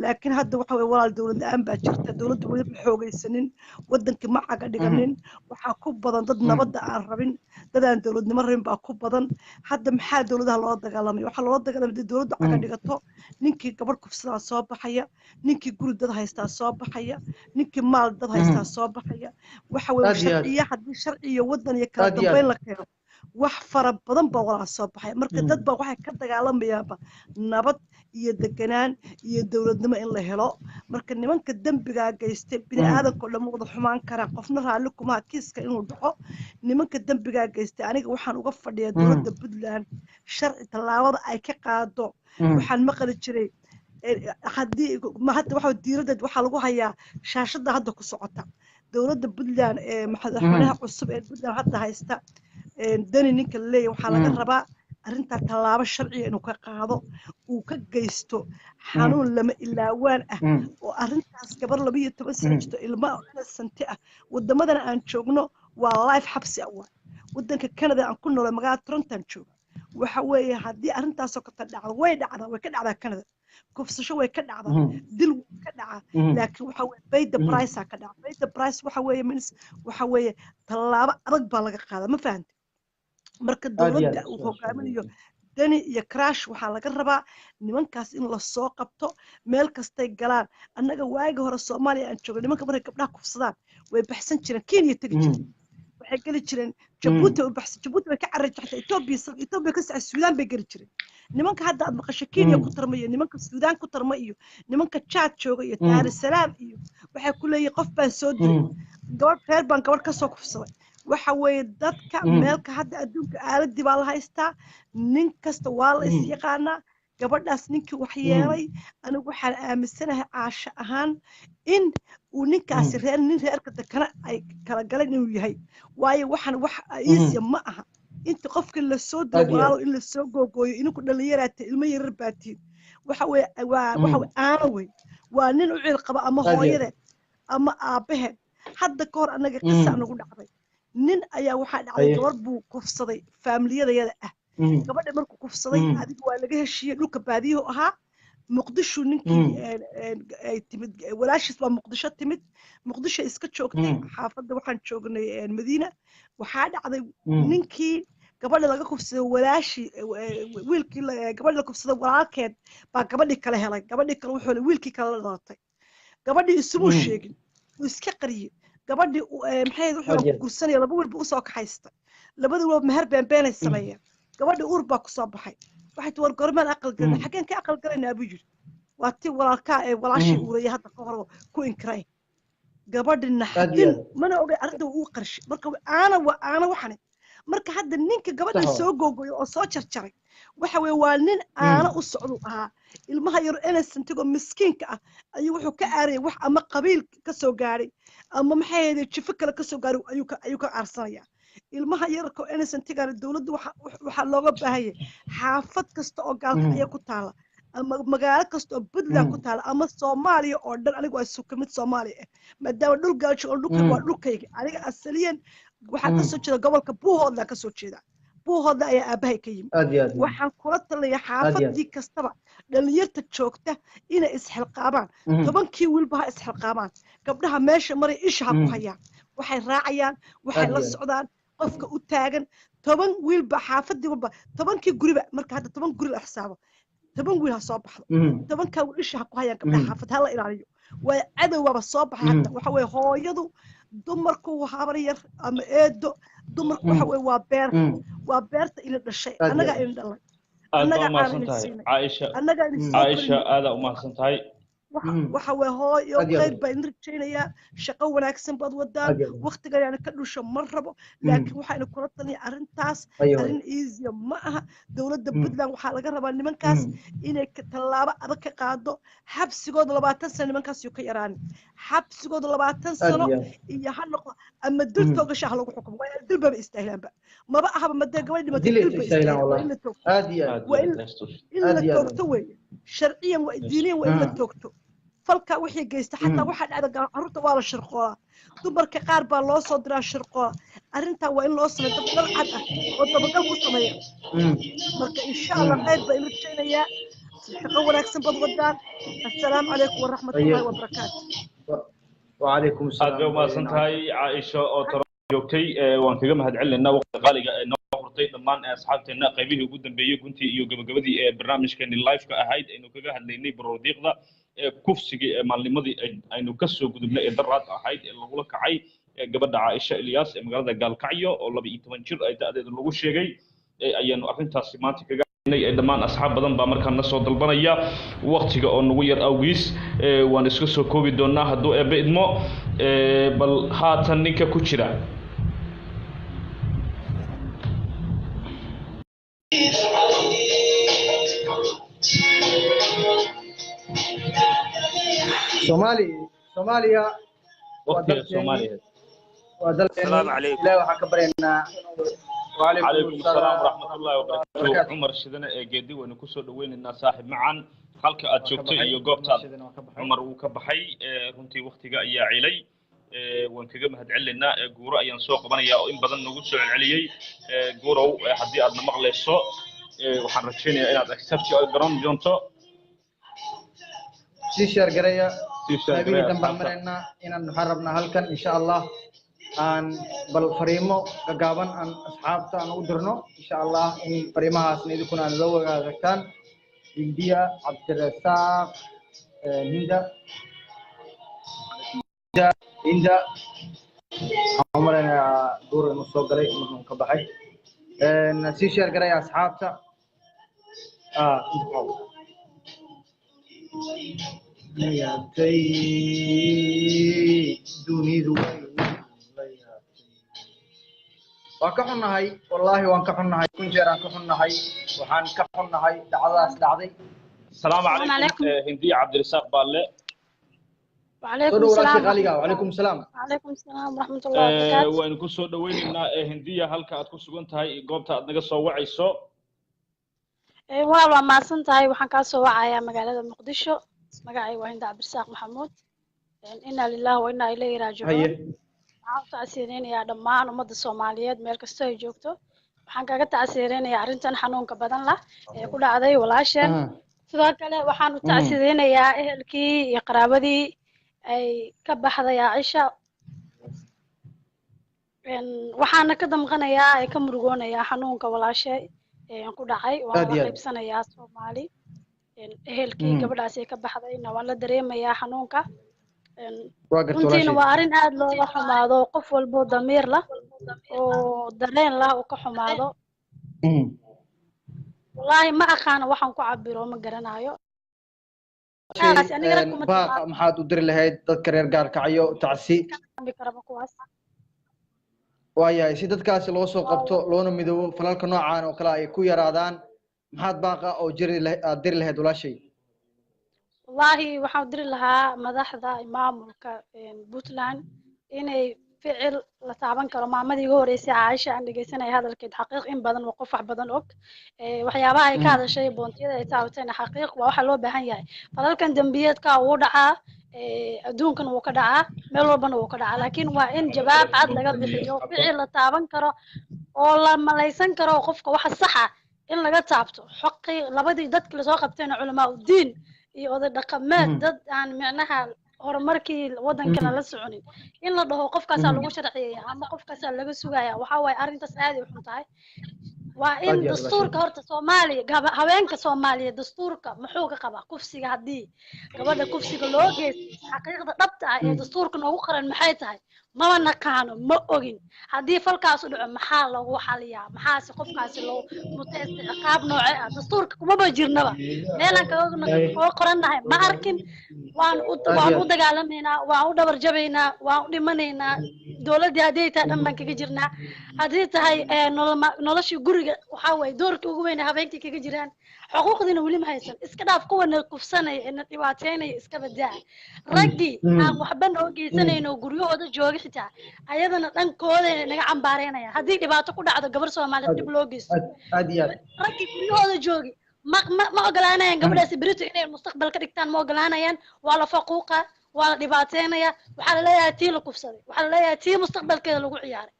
Laakiin hadda waxa weye walaal, dowlad la-aan baa jirta, dowladda weli ma xoogaysanin, wadankii ma caga dhiganin. Waxaa ku badan dad nabadda aan rabin, dad aan dowladnimo rabin baa ku badan. Hadda maxaa dowladaha loola dagaalamay? Waxaa loola dagaalamay dee dowladdu caga dhigato, ninkii gabadh kufsadaa soo baxaya, ninkii guri dad haystaa soo baxaya, ninkii maal dad haystaa soo baxaya. Waxa weye Aad iyo aad. sharciya, haddii sharci iyo wadan iyo kala Aad iyo aad. dambeyn la keeno, wax fara badan baa walaa soo baxaya. Marka dad baa waxay ka dagaalamayaanba nabad iyo deganaan iyo dowladnimo in la helo. Marka nimanka dembigaa geystay, bini aadamka oo dhan ma wada xumaan karaan, qofna raalli kumaha kiiska inuu dhaco. Nimanka dembigaa geystay, aniga waxaan uga fadhiyaa dowladda Puntland sharci tallaabada ay ka qaado. Waxaan maqli jiray haddii ma hadda waxa diiradda waxaa lagu hayaa shaashadda hadda ku socota dowladda Puntland ee madaxweynaha cusub ee Puntland hadda haysta, Deni ninka la leeyahay, waxaa laga rabaa arrintaa tallaabo sharciga inuu ka qaado, uu ka geysto xanuun lama ilaawaan ah oo arrintaas gabar 12 sano jirto, ilma innocent ah. Waddamadana aan joogno waa life xabsi ah waay. Waddanka Canada aan ku noolay, magaalada Toronto aan jooga, waxa weeye haddii arrintaasoo kale dhacdo, way dhacdaa, way ka dhacdaa Canada. Kufsasho way ka dhacdaa, dil wuu ka dhacaa, laakiin waxa weeye pay the price aa ka dhaca. Pay the price waxa weeye means waxa weeye tallaabo adag baa laga qaadaa, ma fahanti? Marka Aad iyo aad. dowladda uu hogaaminayo Deni iyo Crash waxaa laga rabaa nimankaas in lasoo qabto meel kastay galaan. Annaga waagi hore Soomaaliya aan joogay, nimanka markay gabdhaha kufsadaan way baxsan jireen, Kenya tegi jireen. Waxay geli jireen Jabuuti u baxsan, Jabuuti bay ka carari jirtay, Etoobiya, Etoobiya ka socda, Suudaan bay geli jireen. Nimanka hadda aad maqasho Kenya ku tarma iyo nimanka Suudaan ku tarma iyo nimanka Jaad jooga iyo Daar es Salaam iyo waxay ku leeyihiin qof baan soo dilay, gabadh reer baan gabadh kasoo kufsaday. Waxa weeye dadka meelka hadda adduunka aaladii baa la haystaa, nin kasta waa la is yaqaanaa. Gabadhaas ninkii wax yeelay, anigu waxaan aaminsanahay caasho ahaan in uu ninkaasi reer nin reerka dekana ay kala galeen inuu yahay, waayo waxaan wax iisya ma aha inta qofka la soo dilo Aad iyo aad. Walaalo, in la soo googooyo, ininku dhallinyaraata, ilmo yarar baatiin, waxa weeye waa waxa weye aano wey, waa nin u ciil qaba ama Aad iyo aad. hooyadeed ama aabbaheed. Hadda ka hor annaga qisa nagu dhacday, nin ayaa waxaa dhacday gabar buu kufsaday faamiliyadayada ah. Gabadha markuu kufsaday, adiga waa laga heshiiyey, dhulka baadiyuhu ahaa, Muqdisho ninkii ay timid walaashiis baa Muqdisho timid, Muqdisho iska joogtay. Xaafadda waxaan joognay Madiina. Waxaa dhacday ninkii gabadha laga kufsaday walaashii, wiilkii gabadha la kufsaday walaalkeed baa gabadhii kale helay. Gabadhii kale wuxuu wiilkii kale la dhalatay. Gabadhii isumuu sheegin, wuu iska qariyey. Gabadhii maxay ahayd, wuxuu Aad iyo aad. gursanaya laba wiil buu usoo kaxaystay, labada wiil meher beenbeenay sameeyeen. Gabadhii uur baa kusoo baxay. Waxay ti, war gormaan aqal galna? Xaggeen ka aqal galaynaa buu yidhi. Waa ti walaalkaa ee walaashii uurayay hadda ka hor ku inkiray. Gabadhi Aad iyo naxdin aad. mana ogay arrinta uu qarshay. Marka aana waa aana waxani. Marka hadda ninka gabadha Sax waa. soo googoyo oo soo jarjaray waxa weeye waa nin aana u socdu ahaa. Ilmaha yar innocentigo miskiinka ah ayuu wuxuu ka aarayay wax ama qabiil ka soo gaadhay ama maxay ahayd jifo kale ka soo gaadhay ayuu ka aarsanaya ilmaha yarka oo innocentigana. Dowladda waxa waxaa looga baahan yahay xaafad kasta oo gaalka ayaa ku taala ama magaalo kasta oo Puntland ku taala ama Soomaaliya oo dhan, anigu waa isu kamid Soomaaliya ah, maadaama dhul gaaljo oo dhulkayga waa dhulkayga. Aniga asaliyan waxaan kasoo jeeda gobolka Buuhoodlaan kasoo jeeda, Buuhoodla ayaa aabahay ka yimi. Aad iyo aad. Waxaan kula talinayaa Aad iyo aad. xaafadii kastaba dhalinyarta joogta inay isxilqaamaan, 10-kii wiilba ha isxilqaamaan, gabdhaha meesha maray isha ha ku hayaan, waxay raacayaan, waxay Aad la iyo aad. socdaan qofka u taagan. 10 wiilba xaafadii walba, 10-kii guriba, marka hadda 10 guri la xisaabo, 10 wiil ha soo baxdo, 10-kaa wiil isha ha ku hayaan gabdhaha xaafad, ha la ilaaliyo, waayo cadow baaba soo baxay hadda. Waxa weeye hooyadu, dumarku waa habar yar ama eedo, dumarku waxa weeye waa beer, waa beerta ina dhashay. Aad iyo annagaa aad. ina dhalay, Aad baa annagaa u caana mahadsan ina tahay siinay, Caaisha. annagaa ina soo Caaisha, korinay. aadaa u mahadsan tahay. Waxa waxa weeye hooyo, Aad iyo aad. khayr baa idin rajaynayaa, shaqo wanaagsan baad wadaan. Aad iyo aad. Waqtigan yani ka dhusho ma rabo, laakiin waxaynu kula talinaya arrintaas Ayo. arrin easy ma aha. Dowladda Puntland waxaa laga rabaa nimankaas inay tallaabo adag ka qaado, xabsigooda 20 sano nimankaas yuu ka yaraanin, xabsigooda 20 Aad sano iyo aad. iyo ha noqdo ama dil toogasha ha lagu xukumo, waayo dil baba istaahilaanba maba ahaba madee gabadh dhimatay, Dilay dil bay istaahilaan istaahilaan, waa wallahi. in la toogto. Aad iyo aad. Aad Waa iyo in aad heestus. in Aad la iyo aad. toogto weeye sharciyan, waa diiniyan, waa in la toogto falka wixii geysta. Xataa waxaa dhacda carruurta waa la shirqoolaa, dumarka qaar baa loo soo diraa shirqoola. Arrintaa waa in loo sameeyo dabagal cad ah oo dabagal ku sameeya. Marka insha Allah khayr baa in rajaynayaa, shaqo wanaagsan baad wadaan. Assalaamu calaykum waraxmatullaahi wabarakaatu. وعليكم Aad السلام. bay u mahadsan tahay Caaisha oo toro joogtay. Waan kaga mahadcelinaynaa waqti qaaliga ee noo furtay. Dhammaan asxaabteenna, qaybihii ugu dambeeyey, guntii iyo gabagabadii ee barnaamijkeeni live-ka ahayd aynu kaga hadlaynay baroordiiqda ee kufsigii ee maalnimadii aynu ka soo gudubnay ee daraad ahayd ee lagula kacay ee gabadha Caaisha Ilyaas ee magaalada Gaalkacyo oo 12 jir ay da'deeda lagu sheegay, ayaanu arrintaasi maanta kaga hadlaynay. Dhammaan asxaab badan baa markaan na soo dalbanaya, waqtiga oo nagu yar awgiis waan iska soo koobi doonaa hadduu eebbe idmo. Bal haatan ninka ku jira. Soomaali, Soomaaliya waa waqtiga dalkeennii, Soomaaliyeed. Waa dalkeennii. السلام عليكم. Ilaahay waxaan ka baryaynaa وعليكم Calaykum asalaam السلام waraxmat ullahi wabarakaatu. وبركاته. Cumar Shidane ee Geedi waynu kusoo dhaweynaynaa saaxiib macan, halka aad Waa ka joogto baxay iyo Cumar goobtaad. Shidane waa ka baxay. Cumar wuu ka baxay. Runtii waqtiga ayaa cilay. Waan kaga mahadcelinaynaa. Guuro ayaan soo qabanayaa oo in badan nagu soo celceliyey. Guurow, haddii aadna maqlayso, waxaan rajaynayaa inaad accept garan doonto. Sii share gareeya. Sii share qaybihii gareeya dambe aan asxaabta. Maraynaa inaan waxaan rabnaa halkan insha Allah aan bal fariimo gagaaban aan asxaabta aan u dirno insha Allah, in fariimahaasna idinkuna aan la wadaagtaan. Hindiya Cabdirasaaq, Hinda, Hinda. Waxaan u malaynayaa duur inuu soo galay, marna uu ka baxay. Sii share garaya asxaabta. Inta ku la yaabtay dunidu, way la yaabtay. Waan ka xunnahay, wallaahi waan ka xunnahay, kun jeer aan ka xunnahay. Waxaan ka xunnahay dhacdadaas dhacday. Asalaamu calaykum, Hindiya Cabdirasaaq Baalle. Soo وعليكم dhow walaashii السلام. qaaliga. Wacalaykum salaam. وعليكم السلام ورحمة الله وبركاته. Waynu ku soo dhaweynaynaa, Hindiya, halka aad ku sugan tahay iyo goobta aad naga soo wacayso. Walaal, waa mahadsan tahay. Waxaan kaa soo wacayaa magaalada Muqdisho. Magacayga waa Hinda Cabdirasaaq Maxamuud. Inna lillahi wa inna ilayhi raajicuun. Waxaan u tacsiyadeynayaa dhammaan ummadda Soomaaliyeed meel kastoo ay joogto. Waxaan kaga tacsiyadeynayaa arrintan xanuunka badan lah ee ku dhacday walaasheen. Sidoo kale waxaan u tacsiyadeynayaa ehelkii iyo qaraabadii ay ka baxday Caaisha. Waxaana ka damqanayaa ee ka murugoonayaa xanuunka walaashay ku dhacay. Waan Aad la iyo aad. qaybsanayaa Soomaali. Ehelkii gabadhaasi ay ka baxdayna waan la dareemayaa xanuunka. Waa garta Runtiina walaashay. waa arrin aad looga xumaado, qof walbo damiir lah oo dareen lah uu ka xumaado. Wallaahi ma aqaano waxaan ku cabiro, ma garanayo. Aas aniga rag kuma Baaqa maxaad u diri lahayd dadka reer Gaarkacyo tacsi? tilmaami karaba kuwaas. Waayahay, si dadkaasi loo soo qabto loona midoobo, falalka noocaan oo kale ay ku yaraadaan, maxaad baaqa oo jiri aad diri lahayd, walaashay? Wallaahi waxaan diri lahaa madaxda maamulka Puntland inay ficil la taaban karo. Maamadii igu horeysay Caaisha aan dhegeysanaya hadalkeed, xaqiiq in badan waa qof wax badan og. Waxyaabaha ay ka hadashay, boontiyada ay taabatayna, xaqiiq waa waxa loo baahan yahay. Falalkan dembiyeedka wuu dhacaa, adduunkan wuu ka dhacaa, meel walbana wuu ka dhacaa, laakiin waa in jawaab cad laga bixiyo, ficil la taaban karo oo la malaysan karo qofka waxa sax ah in laga taabto xaqii labadii dadki lasoo qabtayna, culamaa udiin iyo oday dhaqameed, dad aan micnaha horumarkii wadankana la soconin, in la dhaho qofkaasaa lagu sharciyeeya ama qofkaasaa laga sugaya, waxaa waaye arrintaas aad ay u xun tahay. Waa Aad in iyo aad walaashay. dastuurka horta Soomaaliya, haweenka Soomaaliyeed dastuurka muxuu ka qabaa kufsiga? Haddii gabadha kufsiga loo geysto, xaqiiqda dhabta ah ee dastuurka noogu qoran maxay tahay? Maba naqaano, ma ogin. Haddii falkaas u dhaco, maxaa lagu xaliyaa? Maxaase qofkaasi loo mutaysta? Ciqaab noocee ah? Dastuurka kumaba jirnaba, meelaan kaga qorannahay ma arkin. Waan u Aad waan iyo u aad. dagaalamaynaa, waan u dhabar jabaynaa, waan u dhimanaynaa. Dowladdii haddii tahay dhan baan kaga jirnaa, haddii tahay noloshii guriga, waxaa waaye doorkii ugu weyn ee habeenkii kaga jiraan. Xuquuqdiina weli ma haysan. Iska dhaaf kuwa na kufsanaya ee na dhibaateynaya, iska badaa raggii aan waxba noo geysanayno oo guryahooda jooga, xitaa ayadana dhankooda naga cambaareynaya haddii dhibaato ku dhacdo gabar Soomaaliyeed, dhib loo geysto. Aad aad iyo aad. Raggii guryahooda joogi ma ogolaanayaan gabadhaasi berito inay mustaqbal ka dhigtaan, ma ogolaanayaan. Waa la faquuqa, waa la dhibaateynaya. Waxaa la leeyahay tii la kufsaday, waxaa la leeyahay tii mustaqbalkeeda lagu ciyaaray.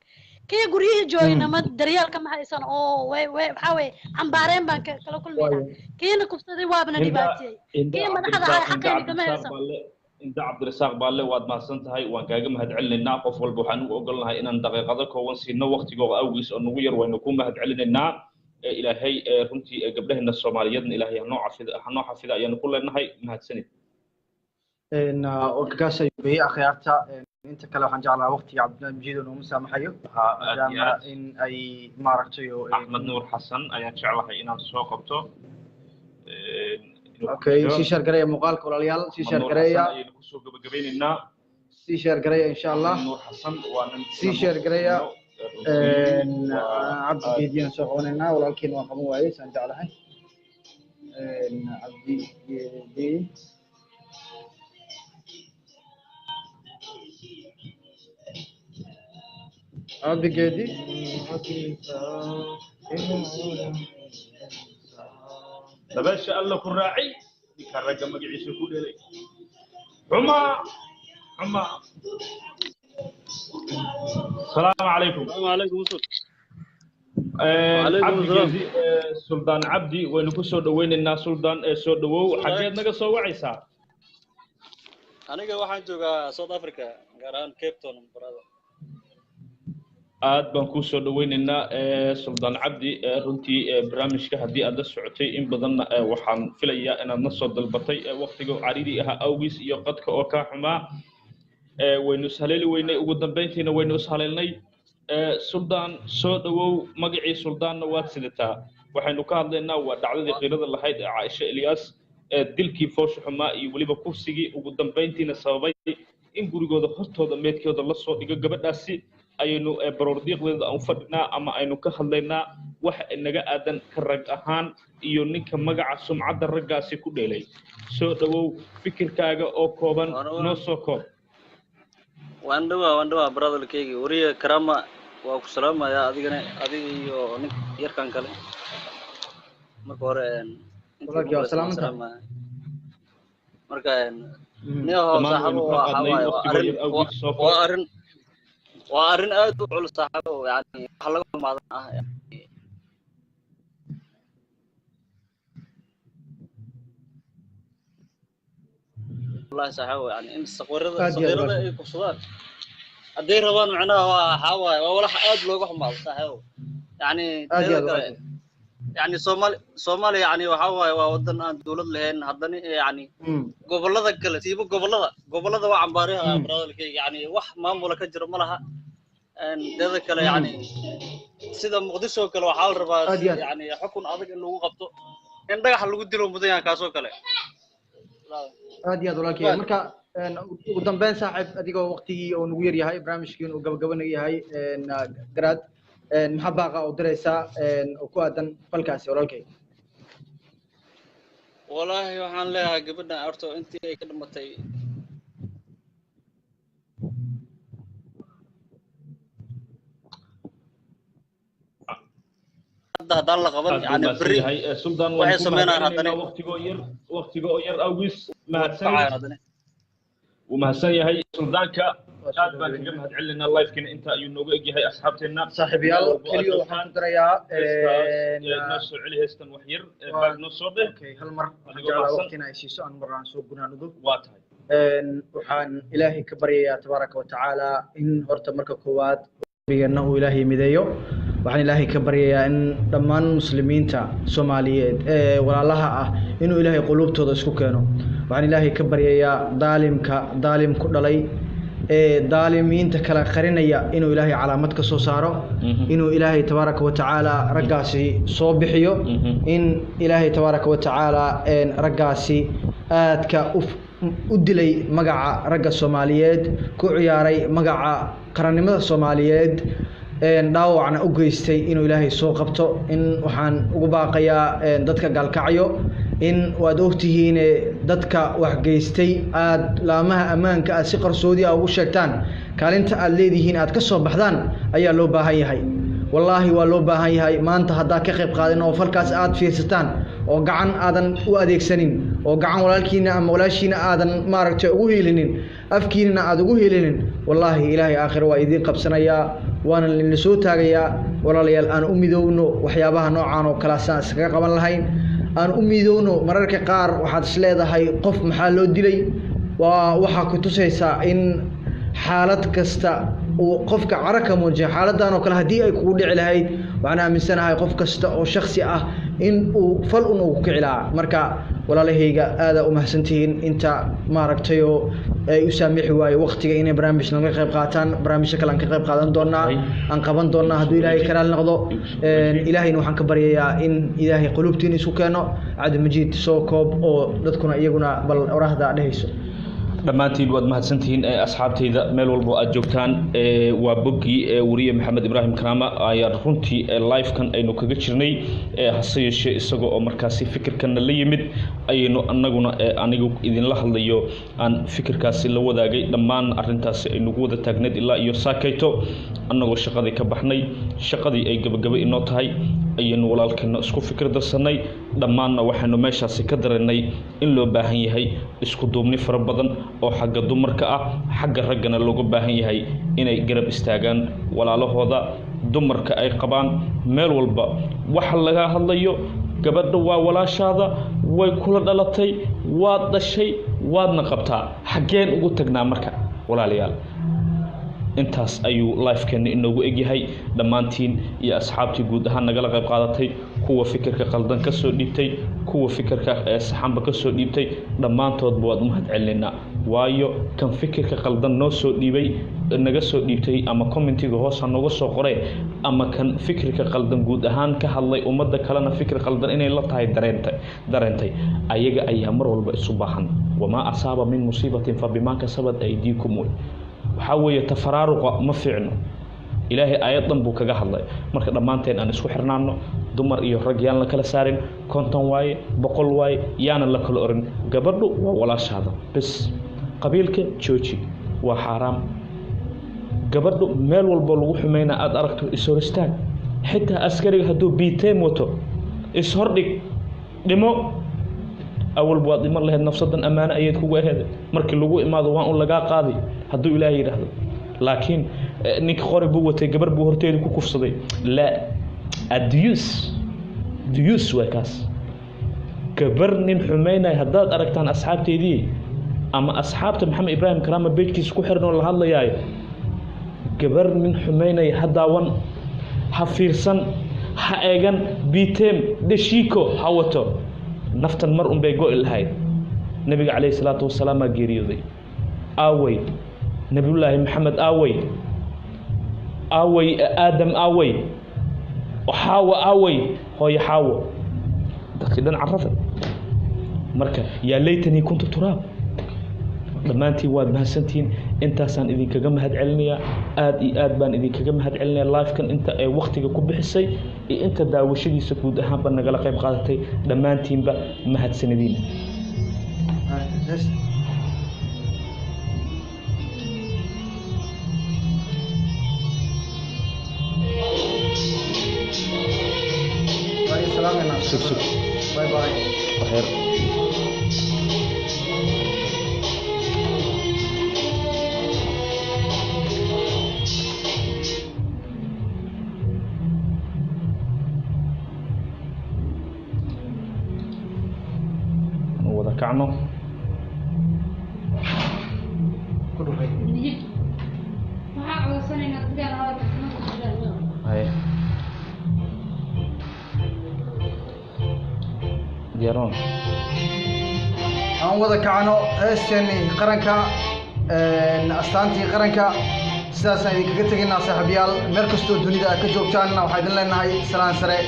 Kii guryihii joogayna ma daryeelka ma haysan oo way way waxaa weye cambaareen baan kala kulmaynaa. Kiina kufsaday waabana Hinda dhibaateeyey, Hinda kii madaxda Cabdirasaaq, ahaa Hinda xaqeena kama Cabdirasaaq haysan. Baalle, Hinda Cabdirasaaq Baalle, waad mahadsan tahay, waan kaaga mahadcelinaynaa. Qof walba waxaan u ogolnahay inaan daqiiqado kooban siino, waqtigooda awgiis oo nagu yar. Waynu ku mahadcelinaynaa. Ilaahay runtii gabdhaheena Soomaaliyeedna Ilaahay hanoo xafida, hanoo xafida ayaanu ku leenahay. Mahadsanid. Kaas ayuu beeyey akhyaarta. Inta kale waxaan jeclahaa waqtiga Cabdilaahi Majiid oo nooma saamaxayo, Ha, aad iyo maadaama aad. in ay maaragtay oo Axmed Nuur Xasan ayaan jeclahay inaan soo qabto inuu ku okay jiro. Sii share gareeya muuqaalka, walaalayaal, sii Axmed share Nuur gareeya. Xasan ayaynu kusoo gabagabeynaynaa. Sii share gareeya insha Allah. Axmed Nuur Xasan waa nin Sii inaan share gareeya. waqti siino, runtii waa Cabdi aad. Geediyaan soo qabanaynaa, walaalkiin waan qaban waayey saan jeclahay. Cabdi Geedi, Cabdi Geedi. Dabeesha Alla ku raacay, ninka ragga magaciisa ku dhelay xumaa xumaa. Asalaamu calaykum. السلام عليكم وصل. وعليكم Cabdi السلام. Geedi, Suldaan Cabdi waynu ku soo dhaweynaynaa. Suldaan, soo dhawow, xageed naga soo wacaysaa? Aniga waxaan joogaa South Africa, gaar ahaan Cape Town, brother. Aad baan kuu soo dhaweynaynaa, Suldaan Cabdi. Runtii barnaamijka haddii aad la socotay in badanna, waxaan filayaa inaad na soo dalbatay, waqtiga cariiri ahaa awgiis iyo qadka oo kaa xumaa. Waynu ishaleeli weynay, ugu dambeyntiina waynu ishaleelnay. Suldaan, soo dhawow. Magacii suldaanna waad sidataa. Waxaynu ka hadlaynaa waa dhacdadii qiirada lahayd ee Caaisha Eliyas, ee dilkii foosha xumaa iyo weliba kursigii ugu dambeyntiina sababay in gurigooda hortooda meedkooda la soo dhigo gabadhaasi. Ayaynu baroordiiqdeeda aan u fadhinaa ama aynu ka hadlaynaa waxa inaga aadan ka rag ahaan iyo ninka magaca sumcadda raggaasi ku dheelay. Soo dhawow, fikirkaaga oo kooban noo soo koob. Waan dhawaa, waan dhawaa, brotherkeygi wariye Karama, waa ku salaamayaa adigana, adiga iyo nin yarkan kale. Marka hore intii Walaalkii, waa maqlaysa waan salaamantahay. salaamaya. Marka niyahow Dhammaan saaxibo, waynu ka waxaa qaadnay waaye waa waqtigoo arrin yar awgiis, soo koob. Waa arrin aad u culus saaxibo, yani wax laga xumaadan ah. Wallahi saaxibo, yani in saqiirada Aad iyo aad saqiirada walaalkii. ay kufsadaan hadday rabaan, macnaha waa waxaa waaye waa walax aad looga xumaado saaxibo, yani Aad iyo teeda aad kale walaalkii. Yani Soomaali yani waxa waaye waa wadan aan dawlad lahayn haddana, yani gobolada kale siiba gobolada waa cambaaraha, brotherkeyga, yani wax maamula ka jiro ma laha. Teeda kale, yani sida Muqdisho oo kale waxaa la rabaa Aad iyo aad. yani xukun adag in lagu qabto, in dhagax lagu dilo mudan yahay kaasoo kale. Aad iyo aad walaalkay. Marka ugu dambeyn saaxiib, adigoo waqtigii oo nagu yar yahay, barnaamijkiin uu gabagabana yahay, garaad, maxaa baaqa oo diraysaa oo ku aadan falkaasi, walaalkay? Walaahi waxaan leeyahay gabadhan horta intii ay ka dhimatay hadda haddaan la qaban Aad buu yani mahadsan berri yahay. Suldaan, waan waxay ku sameynayaan mahadcelinaynaa haddana waqtigoo yar awgiis. Mahadsanid. kacayaan haddana. Wuu mahadsan yahay suldaanka. Waa soo Aad baan kaga dhaweynaa. mahadcelinaynaa. Live-kina inta ayuu nooga egyahay, asxaabteenna meel Saaxiibayaal, walbo aad keliya waxaan joogtaan. ku darayaa Heestaas noo soo celi, heestan wax yar waa baag noo soo dheh. Okay, hal mar waxaan Adigoo jeclaa mahadsan. waqtina ay siiso aan mar aan soo gunaanado. Waa tahay. Waxaan Ilaahay ka baryayaa tabaaraka wa tacaala in horta marka koowaad qalbigeenna uu Ilaahay mideeyo. Waxaan Ilaahay ka baryayaa in dhammaan muslimiinta Soomaaliyeed ee walaalaha ah inuu Ilaahay quluubtooda isku keeno. Waxaan Ilaahay ka baryayaa daalimka daalim ku dhalay ee daalimiinta kala qarinaya inuu Ilaahay calaamad ka soo saaro, inuu Ilaahay tabaaraka wa tacaala raggaasi soo bixiyo, in Ilaahay tabaaraka wa tacaala raggaasi aadka u dilay magaca ragga Soomaaliyeed, ku ciyaaray magaca qarannimada Soomaaliyeed, dhaawacna u geystay, inuu Ilaahay soo qabto. In waxaan ugu baaqayaa dadka Gaalkacyo in waad ogtihiin dadka wax geystay aad laamaha ammaanka aad si qarsoodi ah ugu sheegtaan. Kaalinta aad leedihiin aad ka soo baxdaan ayaa loo baahan yahay. Wallaahi waa loo baahan yahay. Maanta haddaad ka qayb qaadan oo falkaas aad fiirsataan oo gacan aadan u adeegsanin oo gacan walaalkiina ama walaashiina aadan maaragtay ugu hiilinin, afkiinana aad ugu hiilinin, wallaahi Ilaahay aakhiro waa idiin qabsanayaa, waana idin soo taagayaa. Walaalayaal, aan u midowno waxyaabaha noocaan oo kale saan iskaga qaban lahayn, aan u midowno. Mararka qaar waxaad is leedahay qof maxaa loo dilay? Waa waxaa ku tusaysaa in xaalad kasta uu qofka cara ka muujiya. Xaaladan oo kale haddii ay kugu dhici lahayd, waxaan aaminsanahay qof kasta oo shaksi ah in uu fal un ugu kici lahaa. Marka walaalahayga, aada u mahadsantihiin inta maaragtayoo ay u saamixi waayo waqtiga inay barnaamij naga qayb qaataan. Barnaamijyo kale aan ka qayb qaadan doonaa, aan qaban doonaa hadduu Ilaahay karaal noqdo. Ilaahayna waxaan ka baryayaa in Ilaahay quluubtiina isu keeno. Cabdimajiid, soo koob oo dadkuna iyaguna bal orahda dhehayso. Dhammaantiin waad mahadsantihiin asxaabtayda meel walbo aad joogtaan. Waa boggii wariye Maxamed Ibraahim Karaama ayaa runtii live-kan aynu kaga jirnay, hase yeeshee isaga oo markaasi fikirkanna la yimid ayaynu annaguna anigu idinla hadlayo aan fikirkaasi la wadaagay. Dhammaan arrintaasi aynugu wada taagneyd ilaa iyo saakayto, annagoo shaqadii ka baxnay, shaqadii ay gabagaba inoo tahay, ayaynu walaalkeena isku fikir darsanay. Dhammaanna waxaynu meeshaasi ka dareennay in loo baahan yahay isku duubni fara badan oo xagga dumarka ah, xagga raggana looga baahan yahay inay garab istaagaan walaalahooda dumarka ay qabaan. Meel walba waxa laga hadlayo, gabadha waa walaashaada, way kula dhalatay, waad dhashay, waadna qabtaa. Xaggeen ugu tagnaa marka, walaalayaal? Intaas ayuu live-keena inoogu egyahay. Dhammaantiin iyo asxaabtii guud ahaan nagala qayb qaadatay, kuwa fikirka qaldan ka soo dhiibtay, kuwa fikirka saxanba ka soo dhiibtay, dhammaantoodba waad u mahad celinaynaa. Waayo kan fikirka qaldan noo soo dhiibay, naga soo dhiibtay, ama commentiga hoos ha nooga soo qoree, ama kan fikirka qaldan guud ahaan ka hadlay, ummadda kalena fikir qaldan inay la tahay dareentay, ayaga ayaa mar walba isu baahan. Wamaa asaaba min musiibatin fa bimaa kasabad aydiikum. Wey waxaa weeye tafaraaruqa ma fiicno. Ilaahay aayad dhan buu kaga hadlay. Marka dhammaanteen aan isku xirnaano, dumar iyo rag yaan la kala saarin, 50 waaye, 100 waaye, yaanan la kala orin. Gabadhu waa walaashaada bes, qabiilka jooji, waa xaaraam. Gabadhu meel walbo lagu xumayna aada aragto, ishor istaag. Xitaa askariga hadduu biiteem wato, ishordhig, dhimo. Awalba waad dhiman lahayd, nafsadan ammaano ayayd kugu aheed. Markii lagu imaado waa un lagaa qaadi hadduu Ilaahay yidhaahdo. Laakiin ninka qori buu watay, gabar buu horteeda ku kufsaday, la adiyus diyus waa kaas. Gabar nin xumaynaya haddaad aragtaan, asxaabteydii ama asxaabta Maxamed Ibraahim Karaama beejkiisa ku xiran oo la hadlayaayo, gabar nin xumaynaya ha daawan, ha fiirsan, ha eegan. Bitem dhashiiko ha wato, naftan mar un bay go'i lahayd. Nabiga calayhi salaatu wasalaamaa geeriyooday. Aawey Nabiyullaahi Maxamed? Aawey, aawey Aadam? Aawey Xaawo? Aawey hooyo Xaawo? Dadkii dhan carrada. Marka yaa laytanii kuntu turaab. Dhammaantiin waad mahadsantihiin, intaasaan idinkaga mahad celinayaa. Aad iyo aad baan idinkaga mahad celinaya livekan inta ay waktiga ku bixisay iyo inta daawashadiisa guud ahaanba nagala qayb qaadatay. Dhammaantiinba mahadsanadiina. Yes. Bye, salaamina. Sug, sug. Bye bye. Waxyar. Aan wada kacno. Ku dhufay. Waxaa codsanaynaa dadkaan hadalka kuma soo. Haye, diyaaroon. Aan wada kacno heesteenii qaranka, astaantii qaranka. Sidaasaan idinkaga tegaynaa, saaxiibayaal. Meel kastoo dunida aad ka joogtaanna waxaa idin leenahay salaan sare.